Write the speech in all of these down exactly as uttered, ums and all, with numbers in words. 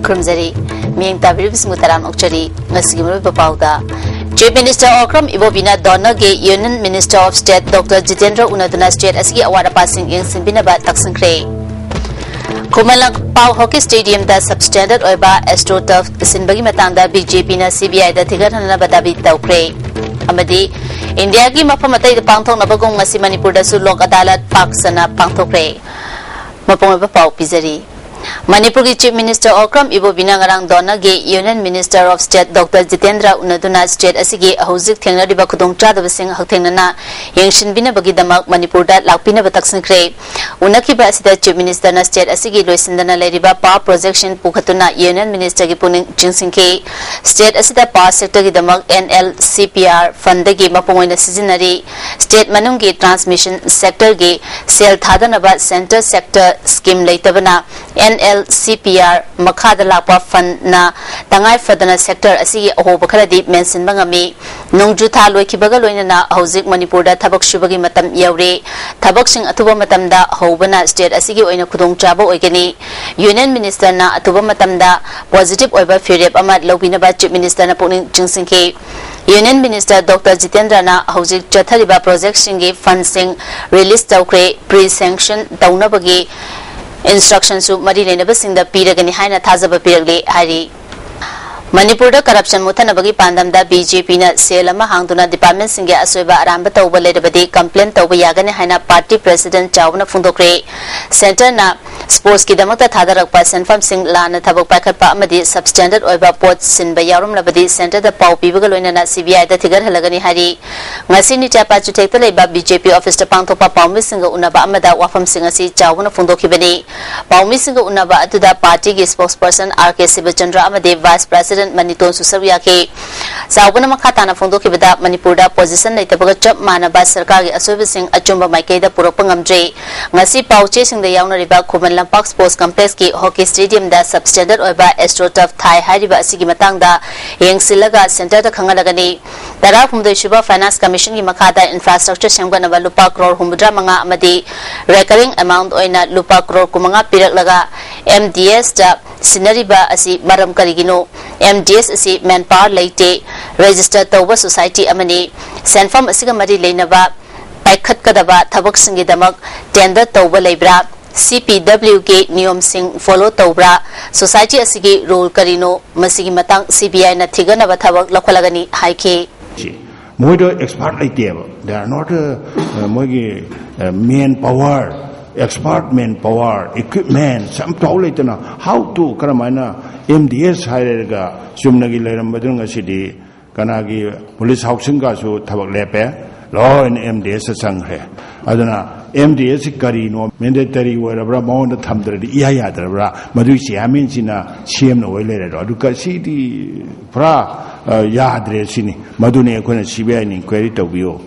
ꯈꯨꯔꯨꯝꯖꯔꯤ꯫ ꯃꯤꯠꯌꯦꯡ ꯇꯥꯕꯤꯔꯤꯕꯁꯤꯡꯕꯨ ꯇꯔꯥꯝꯅ ꯑꯣꯛꯆꯔꯤ꯫ ꯉꯁꯤꯒꯤ ꯃꯔꯨꯑꯣꯏꯕ ꯄꯥꯎꯗ, Chief Minister Okram Ibobiana ꯗꯣꯅꯔꯒꯤ Union Minister of State Doctor Jitendra ꯎꯅꯗꯨꯅ state ꯑꯁꯤꯒꯤ ꯑꯋꯥꯠ ꯑꯄꯥꯁꯤꯡ ꯌꯦꯡꯁꯤꯟꯕꯤꯅꯕ ꯇꯛꯁꯤꯟꯈ꯭ꯔꯦ꯫ ꯈꯨꯃꯟ ꯂꯝꯄꯥꯛ Hockey Stadiumꯗ substandard ꯑꯣꯏꯕ AstroTurf ꯁꯤꯟꯕꯒꯤ ꯃꯇꯥꯡꯗ BJPꯅ CBIꯗ ꯊꯤꯒꯠꯍꯟꯅꯕ ꯗꯥꯕꯤ ꯇꯧꯈ꯭ꯔꯦ꯫ ꯑꯃꯗꯤ ꯏꯟꯗꯤꯌꯥꯒꯤ ꯃꯐꯝ ꯑꯇꯩꯗ ꯄꯥꯡꯊꯣꯛꯅꯕꯒꯨꯝ ꯉꯁꯤ ꯃꯅꯤꯄꯨꯔꯗꯁꯨ ꯂꯣꯛ ꯑꯗꯥꯂꯠ ꯄꯥꯛ ꯁꯟꯅ ꯄꯥꯡꯊꯣꯛꯈ꯭ꯔꯦ꯫ ꯃꯄꯨꯡ ꯑꯣꯏꯕ ꯄꯥꯎ ꯄꯤꯖꯔꯤ꯫ ꯃꯅꯤꯄꯨꯔꯒꯤ Chief Minister Okram Ibobiana ꯉꯔꯥꯡ ꯗꯣꯅꯔꯒꯤ Union Minister of State Doctor Jitendra ꯎꯅꯗꯨꯅ state ꯑꯁꯤꯒꯤ ꯍꯧꯖꯤꯛ ꯊꯦꯡꯅꯔꯤꯕ ꯈꯨꯗꯣꯡꯆꯥꯗꯕꯁꯤꯡ ꯍꯛꯊꯦꯡꯅꯅ ꯌꯦꯡꯁꯤꯟꯕꯤꯅꯕꯒꯤꯗꯃꯛ ꯃꯅꯤꯄꯨꯔꯗ ꯂꯥꯛꯄꯤꯅꯕ ꯇꯛꯁꯤꯟꯈ꯭ꯔꯦ꯫ ꯎꯅꯈꯤꯕ ꯑꯁꯤꯗ Chief Ministerꯅ state ꯑꯁꯤꯒꯤ ꯂꯣꯏꯁꯤꯟꯗꯅ ꯂꯩꯔꯤꯕ power projectꯁꯤꯡ ꯄꯨꯈꯠꯇꯨꯅ Union Ministerꯒꯤ ꯄꯨꯛꯅꯤꯡ ꯆꯤꯡꯁꯤꯟꯈꯤ꯫ State ꯑꯁꯤꯗ power sectorꯒꯤꯗꯃꯛ NLCPR fundꯗꯒꯤ ꯃꯄꯨꯡ ꯑꯣꯏꯅ ꯁꯤꯖꯤꯟꯅꯔꯤ꯫ State ꯃꯅꯨꯡꯒꯤ transmission sectorꯒꯤ ꯁꯦꯜ ꯊꯥꯗꯅꯕ centre sector scheme ꯂꯩꯇꯕꯅ NLCPR ꯃꯈꯥꯗ ꯂꯥꯛꯄ fundꯅ ꯇꯉꯥꯏ ꯐꯗꯅ sector ꯑꯁꯤꯒꯤ ꯑꯍꯣꯕ ꯈꯔꯗꯤ ꯃꯦꯟꯁꯤꯟꯕ ꯉꯝꯃꯤ꯫ ꯅꯣꯡꯖꯨ ꯊꯥ ꯂꯣꯏꯈꯤꯕꯒ ꯂꯣꯏꯅꯅ ꯍꯧꯖꯤꯛ ꯃꯅꯤꯄꯨꯔꯗ ꯊꯕꯛ ꯁꯨꯕꯒꯤ ꯃꯇꯝ ꯌꯧꯔꯦ꯫ ꯊꯕꯛꯁꯤꯡ ꯑꯊꯨꯕ ꯃꯇꯝꯗ ꯍꯧꯕꯅ state ꯑꯁꯤꯒꯤ ꯑꯣꯏꯅ ꯈꯨꯗꯣꯡꯆꯥꯕ ꯑꯣꯏꯒꯅꯤ꯫ Union Ministerꯅ ꯑꯊꯨꯕ ꯃꯇꯝꯗ positive ꯑꯣꯏꯕ ꯐꯤꯔꯦꯞ ꯑꯃ ꯂꯧꯕꯤꯅꯕ Chief Ministerꯅ ꯄꯨꯛꯅꯤꯡ ꯆꯤꯡꯁꯤꯟꯈꯤ꯫ Union Minister Doctor Jitendraꯅ ꯍꯧꯖꯤꯛ ꯆꯠꯊꯔꯤꯕ projectꯁꯤꯡꯒꯤ fundꯁꯤꯡ release ꯇꯧꯈ꯭ꯔꯦ, pre-sanction ꯇꯧꯅꯕꯒꯤ instructionꯁꯨ ꯃꯔꯤ ꯂꯩꯅꯕꯁꯤꯡꯗ ꯄꯤꯔꯒꯅꯤ ꯍꯥꯏꯅ ꯊꯥꯖꯕ ꯄꯤꯔꯛꯂꯤ ꯍꯥꯏꯔꯤ꯫ ꯃꯅꯤꯄꯨꯔꯗ corruption ꯃꯨꯠꯊꯅꯕꯒꯤ ꯄꯥꯟꯗꯝꯗ BJPꯅ cell ꯑꯃ ꯍꯥꯡꯗꯨꯅ departmentꯁꯤꯡꯒꯤ ꯑꯁꯣꯏꯕ ꯑꯔꯥꯟꯕ ꯇꯧꯕ ꯂꯩꯔꯕꯗꯤ complain ꯇꯧꯕ ꯌꯥꯒꯅꯤ ꯍꯥꯏꯅ party president ꯆꯥꯎꯕꯅ ꯐꯣꯡꯗꯣꯛꯈ꯭ꯔꯦ꯫ Centreꯅ sportsꯀꯤꯗꯃꯛꯇ ꯊꯥꯗꯔꯛꯄ ꯁꯦꯟꯐꯝꯁꯤꯡ ꯂꯥꯟꯅ ꯊꯕꯛ ꯄꯥꯏꯈꯠꯄ ꯑꯃꯗꯤ substandard ꯑꯣꯏꯕ ꯄꯣꯠ ꯁꯤꯟꯕ ꯌꯥꯎꯔꯝꯂꯕꯗꯤ centreꯗ ꯄꯥꯎ ꯄꯤꯕꯒ ꯂꯣꯏꯅꯅ CBIꯗ ꯊꯤꯒꯠꯍꯜꯂꯒꯅꯤ ꯍꯥꯏꯔꯤ꯫ ꯉꯁꯤ ꯅꯤꯇ꯭ꯌꯥꯄꯥ ꯆꯨꯊꯦꯛꯇ ꯂꯩꯕ BJP officeꯇ ꯄꯥꯡꯊꯣꯛꯄ ꯄꯥꯎꯃꯤꯁꯤꯡꯒ ꯎꯅꯕ ꯑꯃꯗ ꯋꯥꯐꯝꯁꯤꯡ ꯑꯁꯤ ꯆꯥꯎꯕꯅ ꯐꯣꯡꯗꯣꯛꯈꯤꯕꯅꯤ꯫ ꯄꯥꯎꯃꯤꯁꯤꯡꯒ ꯎꯅꯕ ꯑꯗꯨꯗ partyꯒꯤ spokesperson R K ꯁꯤꯕꯆꯟꯗ꯭ꯔ ꯑꯃꯗꯤ vice president ꯃꯅꯤꯇꯣꯟꯁꯨ ꯁꯔꯨꯛ ꯌꯥꯈꯤ꯫ ꯆꯥꯎꯕꯅ ꯃꯈꯥ ꯇꯥꯅ ꯐꯣꯡꯗꯣꯛꯈꯤꯕꯗ, ꯃꯅꯤꯄꯨꯔꯗ position ꯂꯩꯇꯕꯒ ꯆꯞ ꯃꯥꯟꯅꯕ ꯁꯔꯀꯥꯔꯒꯤ ꯑꯁꯣꯏꯕꯁꯤꯡ ꯑꯆꯨꯝꯕ ꯃꯥꯏꯀꯩꯗ ꯄꯨꯔꯛꯄ ꯉꯝꯗ꯭ꯔꯤ꯫ ꯉꯁꯤ ꯄꯥꯎ ꯆꯦꯁꯤꯡꯗ ꯌꯥꯎꯅꯔꯤꯕ Khuman Lampak sports complexꯀꯤ hockey stadiumꯗ substandard ꯑꯣꯏꯕ AstroTurf ꯊꯥꯏ ꯍꯥꯏꯔꯤꯕ ꯑꯁꯤꯒꯤ ꯃꯇꯥꯡꯗ ꯌꯦꯡꯁꯤꯜꯂꯒ centreꯗ ꯈꯪꯍꯜꯂꯒꯅꯤ꯫ ꯇꯔꯥꯍꯨꯝꯗꯣꯏ ꯁꯨꯕ Finance Commissionꯒꯤ ꯃꯈꯥꯗ infrastructure ꯁꯦꯝꯒꯠꯅꯕ ꯂꯨꯄꯥ ꯀ꯭ꯔꯣꯔ ꯍꯨꯝꯐꯨꯇꯔꯥ ꯃꯉꯥ ꯑꯃꯗꯤ recurring amount ꯑꯣꯏꯅ ꯂꯨꯄꯥ ꯀ꯭ꯔꯣꯔ ꯀꯨꯟꯃꯉꯥ ꯄꯤꯔꯛꯂꯒ ꯑꯦꯝ ꯗꯤ ꯑꯦꯁꯇ ꯁꯤꯟꯅꯔꯤꯕ ꯑꯁꯤ ꯃꯔꯝ ꯀꯔꯤꯒꯤꯅꯣ? ꯑꯦꯝ ꯗꯤ ꯑꯦꯁ ꯑꯁꯤ ꯃꯦꯟ ꯄꯥꯋꯔ ꯂꯩꯇꯦ, ꯔꯦꯖꯤꯁꯇꯔ ꯇꯧꯕ ꯁꯣꯁꯥꯏꯇꯤ ꯑꯃꯅꯤ꯫ ꯁꯦꯟꯐꯝ ꯑꯁꯤꯒ ꯃꯔꯤ ꯂꯩꯅꯕ ꯄꯥꯏꯈꯠꯀꯗꯕ ꯊꯕꯛꯁꯤꯡꯒꯤꯗꯃꯛ ꯇꯦꯟꯗꯔ ꯇꯧꯕ ꯂꯩꯕ꯭ꯔꯥ? ꯁꯤ ꯄꯤ ꯗꯕ꯭ꯂꯤꯌꯨꯒꯤ ꯅꯤꯌꯣꯝꯁꯤꯡ ꯐꯣꯂꯣ ꯇꯧꯕ꯭ꯔꯥ? ꯁꯣꯁꯥꯏꯇꯤ ꯑꯁꯤꯒꯤ ꯔꯣꯜ ꯀꯔꯤꯅꯣ? ꯃꯁꯤꯒꯤ ꯃꯇꯥꯡ ꯁꯤ ꯕꯤ ꯑꯥꯏꯅ ꯊꯤꯒꯠꯅꯕ ꯊꯕꯛ ꯂꯧꯈꯠꯂꯒꯅꯤ ꯍꯥꯏꯈꯤ꯫ ꯁꯤ ꯃꯣꯏꯗꯣ ꯑꯦꯛꯁꯄꯥꯔꯠ ꯂꯩꯇꯦꯕ꯫ They are not, uh, ꯃꯣꯏꯒꯤ ꯃꯦꯟ ꯄꯋꯥꯔ, ꯑꯦꯛꯁꯄꯥꯔꯠ ꯃꯦꯟ ꯄꯋꯥꯔ, ꯏꯀ꯭ꯋꯤꯞꯃꯦꯟꯁ ꯑꯝꯇꯐꯥꯎ ꯂꯩꯇꯅ, how to, ꯀꯔꯝꯍꯥꯏꯅ ꯑꯦꯝ ꯗꯤ ꯑꯦꯁ ꯍꯥꯏꯔꯒ ꯆꯨꯝꯅꯒꯤ ꯂꯩꯔꯝꯕꯗꯨꯅ ꯉꯁꯤꯗꯤ ꯀꯅꯥꯒꯤ ꯄꯨꯂꯤꯁ ꯍꯥꯎꯁꯤꯡꯒꯁꯨ ꯊꯕꯛ ꯂꯦꯞꯄꯦ, ꯂꯣꯏꯅ ꯑꯦꯝ ꯗꯤ ꯑꯦꯁꯇ ꯆꯪꯈ꯭ꯔꯦ꯫ ꯑꯗꯨꯅ ꯑꯦꯝ ꯗꯤ ꯑꯦꯁꯁꯤ ꯀꯔꯤꯅꯣ, ꯃꯦꯟꯗꯦꯇꯔꯤ ꯑꯣꯏꯔꯕ꯭ꯔꯥ, ꯃꯉꯣꯟꯗ ꯊꯝꯗ꯭ꯔꯗꯤ ꯏꯌꯥ ꯌꯥꯗ꯭ꯔꯕ꯭ꯔꯥ, ꯃꯗꯨꯒꯤ ꯆꯤꯌꯥꯔꯃꯦꯟꯁꯤꯅ ꯁꯦꯝꯅ ꯑꯣꯏ ꯂꯩꯔꯗ꯭ꯔꯣ? ꯑꯗꯨ ꯀ-, ꯁꯤꯗꯤ ꯄꯨꯔꯥ, ꯑ, ꯌꯥꯗ꯭ꯔꯦ ꯁꯤꯅꯤ꯫ ꯃꯗꯨꯅꯤ ꯑꯩꯈꯣꯏꯅ ꯁꯤ ꯕꯤ ꯑꯥꯏꯅ ꯏꯟꯀ꯭ꯋꯥꯏꯔꯤ ꯇꯧꯕꯤꯌꯨ꯫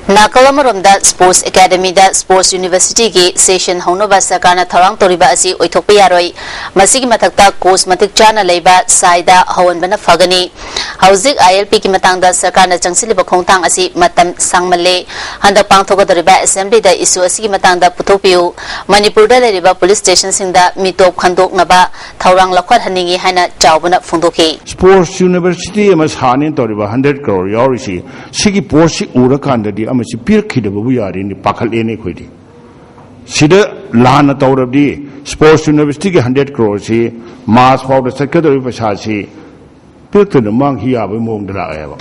ꯅꯥꯀꯜ ꯑꯃꯔꯣꯝꯗ ꯁ꯭ꯄꯣꯔꯠꯁ ꯑꯦꯀꯥꯗꯃꯤꯗ ꯁ꯭ꯄꯣꯔꯠꯁ ꯌꯨꯅꯤꯚꯔꯁꯤꯇꯤꯒꯤ ꯁꯦꯁꯟ ꯍꯧꯅꯕ ꯁꯔꯀꯥꯔꯅ ꯊꯧꯔꯥꯡ ꯇꯧꯔꯤꯕ ꯑꯁꯤ ꯑꯣꯏꯊꯣꯛꯄ ꯌꯥꯔꯣꯏ꯫ ꯃꯁꯤꯒꯤ ꯃꯊꯛꯇ ꯀꯣꯆ ꯃꯇꯤꯛ ꯆꯥꯅ ꯂꯩꯕ ꯁꯥꯏꯗ ꯍꯧꯍꯟꯕꯅ ꯐꯒꯅꯤ꯫ ꯍꯧꯖꯤꯛ ꯑꯥꯏ ꯑꯦꯜ ꯄꯤꯒꯤ ꯃꯇꯥꯡꯗ ꯁꯔꯀꯥꯔꯅ ꯆꯪꯁꯤꯜꯂꯤꯕ ꯈꯣꯡꯊꯥꯡ ꯑꯁꯤ ꯃꯇꯝ ꯁꯥꯡꯃꯜꯂꯦ꯫ ꯍꯟꯗꯛ ꯄꯥꯡꯊꯣꯛꯀꯗꯧꯔꯤꯕ ꯑꯦꯁꯦꯝꯕ꯭ꯂꯤꯗ ꯏꯁꯨ ꯑꯁꯤꯒꯤ ꯃꯇꯥꯡꯗ ꯄꯨꯊꯣꯛꯄꯤꯌꯨ꯫ ꯃꯅꯤꯄꯨꯔꯗ ꯂꯩꯔꯤꯕ ꯄꯨꯂꯤꯁ ꯁ꯭ꯇꯦꯁꯟꯁꯤꯡꯗ ꯃꯤꯇꯣꯞ ꯈꯟꯗꯣꯛꯅꯕ ꯊꯧꯔꯥꯡ ꯂꯧꯈꯠꯍꯟꯅꯤꯡꯏ ꯍꯥꯏꯅ ꯆꯥꯎꯕꯅ ꯐꯣꯡꯗꯣꯛꯈꯤ꯫ ꯁ꯭ꯄꯣꯔꯠꯁ ꯌꯨꯅꯤꯚꯔꯁꯤꯇꯤ ꯑꯃ ꯁꯥꯅꯦꯅ ꯇꯧꯔꯤꯕ ꯍꯟꯗ꯭ꯔꯦꯠ ꯀ꯭ꯔꯣꯔ ꯌꯥꯎꯔꯤꯁꯤ, ꯁꯤꯒꯤ ꯄꯣꯠꯁꯤ ꯎꯔꯀꯥꯟꯗꯗꯤ ꯑꯃꯁꯤ ꯄꯤꯔꯛꯈꯤꯗꯕꯕꯨ ꯌꯥꯔꯦꯅꯦ, ꯄꯥꯈꯠꯂꯦꯅꯦ ꯑꯩꯈꯣꯏꯗꯤ꯫ ꯁꯤꯗ ꯂꯥꯟꯅ ꯇꯧꯔꯕꯗꯤ ꯁ꯭ꯄꯣꯔꯠꯁ ꯌꯨꯅꯤꯚꯔꯁꯤꯇꯤꯒꯤ ꯍꯟꯗ꯭ꯔꯦꯠ ꯀ꯭ꯔꯣꯔꯁꯤ ꯃꯥꯔꯆ ꯐꯥꯎꯗ ꯆꯠꯀꯗꯧꯔꯤꯕ ꯄꯩꯁꯥꯁꯤ ꯄꯤꯔꯛꯇꯅ ꯃꯥꯡꯈꯤ ꯌꯥꯕꯒꯤ ꯃꯑꯣꯡꯗ ꯂꯥꯛꯑꯦꯕ꯫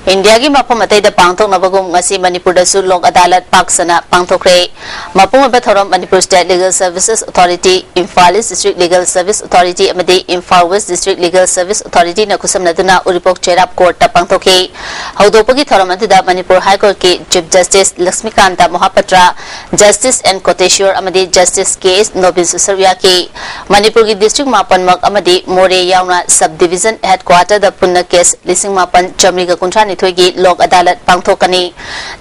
ꯏꯟꯗꯤꯌꯥꯒꯤ ꯃꯐꯝ ꯑꯇꯩꯗ ꯄꯥꯡꯊꯣꯛꯅꯕꯒꯨꯝ ꯉꯁꯤ ꯃꯅꯤꯄꯨꯔꯗꯁꯨ ꯂꯣꯛ ꯑꯗꯥꯂꯠ ꯄꯥꯛ ꯁꯟꯅ ꯄꯥꯡꯊꯣꯛꯈ꯭ꯔꯦ꯫ ꯃꯄꯨꯡ ꯑꯣꯏꯕ ꯊꯧꯔꯝ Manipur state legal services authority, Imphal east district legal service authority ꯑꯃꯗꯤ Imphal west district legal service ꯑꯣꯊꯣꯔꯤꯇꯤꯅ ꯈꯨꯠꯁꯝꯅꯗꯨꯅ ꯎꯔꯤꯄꯣꯛ ꯆꯩꯔꯥꯞ ꯀꯣꯔꯠꯇ ꯄꯥꯡꯊꯣꯛꯈꯤ꯫ ꯍꯧꯗꯣꯛꯄꯒꯤ ꯊꯧꯔꯝ ꯑꯗꯨꯗ ꯃꯅꯤꯄꯨꯔ ꯍꯥꯏ ꯀꯣꯔꯠꯀꯤ chief justice Lakshmikant Mohapatra, justice N Koteshwar ꯑꯃꯗꯤ ꯖꯁꯇꯤꯁ ꯀꯦ ꯑꯦꯁ ꯅꯣꯕꯤꯟꯁꯨ ꯁꯔꯨꯛ ꯌꯥꯈꯤ꯫ ꯃꯅꯤꯄꯨꯔꯒꯤ ꯗꯤꯁꯇ꯭ꯔꯤꯛ ꯃꯥꯄꯟꯃꯛ ꯑꯃꯗꯤ ꯃꯣꯔꯦ ꯌꯥꯎꯅ ꯁꯕ ꯗꯤꯚꯤꯖꯟ ꯍꯦꯗꯀ꯭ꯋꯥꯇꯔꯗ ꯄꯨꯟꯅ ꯀꯦꯁ ꯂꯤꯁꯤꯡ ꯃꯥꯄꯟ ꯆꯥꯃꯔꯤꯒ ꯀꯨꯟꯊ꯭ꯔꯥ ꯅꯤꯊꯣꯏꯒꯤ ꯂꯣꯛ ꯑꯗꯥꯂꯠ ꯄꯥꯡꯊꯣꯛꯀꯅꯤ꯫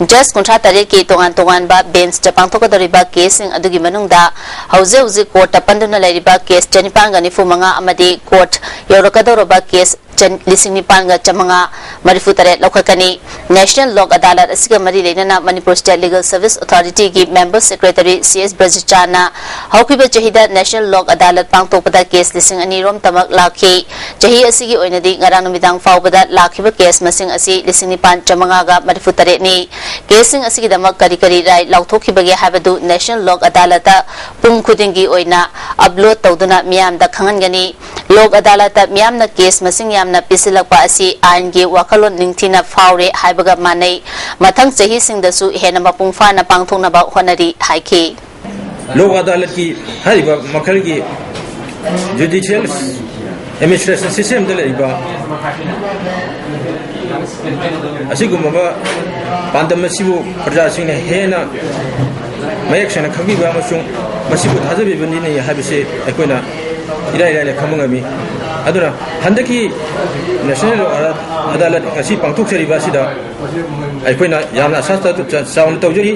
ꯖꯁ ꯀꯨꯟꯊ꯭ꯔꯥ ꯇꯔꯦꯠꯀꯤ ꯇꯣꯉꯥꯟ ꯇꯣꯉꯥꯟꯕ ꯕꯦꯟꯁꯇ ꯄꯥꯡꯊꯣꯛꯀꯗꯧꯔꯤꯕ ꯀꯦꯁꯁꯤꯡ ꯑꯗꯨꯒꯤ ꯃꯅꯨꯡꯗ ꯍꯧꯖꯤꯛ ꯍꯧꯖꯤꯛ ꯀꯣꯔꯠꯇ ꯄꯟꯗꯨꯅ ꯂꯩꯔꯤꯕ ꯀꯦꯁ ꯆꯅꯤꯄꯥꯟꯒ ꯅꯤꯐꯨ ꯃꯉꯥ ꯑꯃꯗꯤ ꯀꯣꯔꯠ ꯌꯧꯔꯛꯀꯗꯧꯔꯕ ꯀꯦꯁ ꯆꯟ-, ꯂꯤꯁꯤꯡ ꯅꯤꯄꯥꯟꯒ ꯆꯥꯃꯉꯥ ꯃꯔꯤꯐꯨ ꯇꯔꯦꯠ ꯂꯧꯈꯠꯀꯅꯤ꯫ ꯅꯦꯁꯅꯦꯜ ꯂꯣꯛ ꯑꯗꯥꯂꯠ ꯑꯁꯤꯒ ꯃꯔꯤ ꯂꯩꯅꯅ ꯃꯅꯤꯄꯨꯔ ꯁ꯭ꯇꯦꯠ ꯂꯤꯒꯦꯜ ꯁꯔꯚꯤꯁ ꯑꯣꯊꯣꯔꯤꯇꯤꯒꯤ ꯃꯦꯝꯕꯔ ꯁꯦꯀ꯭ꯔꯦꯇꯔꯤ ꯁꯤ ꯑꯦꯁ ꯕ꯭ꯔꯖꯆꯥꯟꯅ ꯍꯧꯈꯤꯕ ꯆꯍꯤꯗ ꯅꯦꯁꯅꯦꯜ ꯂꯣꯛ ꯑꯗꯥꯂꯠ ꯄꯥꯡꯊꯣꯛꯄꯗ ꯀꯦꯁ ꯂꯤꯁꯤꯡ ꯑꯅꯤ ꯔꯣꯝꯇꯃꯛ ꯂꯥꯛꯈꯤ꯫ ꯆꯍꯤ ꯑꯁꯤꯒꯤ ꯑꯣꯏꯅꯗꯤ ꯉꯔꯥꯡ ꯅꯨꯃꯤꯗꯥꯡ ꯐꯥꯎꯕꯗ ꯂꯥꯛꯈꯤꯕ ꯀꯦꯁ ꯃꯁꯤꯡ ꯑꯁꯤ ꯂꯤꯁꯤꯡ ꯅꯤꯄꯥꯟ ꯆꯥꯃꯉꯥꯒ ꯃꯔꯤꯐꯨ ꯇꯔꯦꯠꯅꯤ꯫ ꯀꯦꯁꯁꯤꯡ ꯑꯁꯤꯒꯤꯗꯃꯛ ꯀꯔꯤ ꯀꯔꯤ ꯔꯥꯏ ꯂꯥꯎꯊꯣꯛꯈꯤꯕꯒꯦ ꯍꯥꯏꯕꯗꯨ ꯅꯦꯁꯅꯦꯜ ꯂꯣꯛ ꯑꯗꯥꯂꯠꯇ ꯄꯨꯡ ꯈꯨꯗꯤꯡꯒꯤ ꯑꯣꯏꯅ ꯑꯞꯂꯣꯗ ꯇꯧꯗꯨꯅ ꯃꯤꯌꯥꯝꯗ ꯈꯪꯍꯟꯒꯅꯤ꯫ ꯂꯣꯛ ꯑꯗꯥꯂꯠꯇ ꯃꯤꯌꯥꯝꯅ ꯀꯦꯁ ꯃꯁꯤꯡ ꯌꯥꯝꯅ ꯄꯤꯁꯤꯜꯂꯛꯄ ꯑꯁꯤ ꯑꯥꯏꯟꯒꯤ ꯋꯥꯈꯜꯂꯣꯟ ꯅꯤꯡꯊꯤꯅ ꯐꯥꯎꯔꯦ ꯍꯥꯏꯕꯒ ꯃꯥꯟꯅꯩ꯫ ꯃꯊꯪ ꯆꯍꯤꯁꯤꯡꯗꯁꯨ ꯍꯦꯟꯅ ꯃꯄꯨꯡ ꯐꯥꯅ ꯄꯥꯡꯊꯣꯛꯅꯕ ꯍꯣꯠꯅꯔꯤ ꯍꯥꯏꯈꯤ꯫ ꯂꯣꯛ ꯑꯗꯥꯂꯠꯀꯤ ꯍꯥꯏꯔꯤꯕ ꯃꯈꯜꯒꯤ ꯖꯨꯗꯤꯁꯤꯌꯦꯜ ꯑꯦꯗꯃꯤꯅꯤꯁꯇ꯭ꯔꯦꯁꯟ ꯁꯤꯁꯇꯦꯝꯗ ꯂꯩꯔꯤꯕ ꯑꯁꯤꯒꯨꯝꯂꯕ ꯄꯥꯟꯗꯝ ꯑꯁꯤꯕꯨ ꯄ꯭ꯔꯖꯥꯁꯤꯡꯅ ꯍꯦꯟꯅ ꯃꯌꯦꯛ ꯁꯦꯡꯅ ꯈꯪꯕꯤꯕ ꯑꯃꯁꯨꯡ ꯃꯁꯤꯕꯨ ꯊꯥꯖꯕꯤꯕꯅꯤ ꯍꯥꯏꯕꯁꯤ ꯑꯩꯈꯣꯏꯅ ꯏꯔꯥꯏ ꯂꯥꯏꯅ ꯈꯪꯕ ꯉꯝꯃꯤ꯫ ꯑꯗꯨꯅ ꯍꯟꯗꯛꯀꯤ ꯅꯦꯁꯅꯦꯜ ꯂꯣꯛ ꯑꯗꯥꯂꯠ ꯉꯁꯤ ꯄꯥꯡꯊꯣꯛꯆꯔꯤꯕ ꯑꯁꯤꯗ ꯑꯩꯈꯣꯏꯅ ꯌꯥꯝꯅ ꯑꯁꯥ ꯆꯥꯎꯅ ꯇꯧꯖꯔꯤ꯫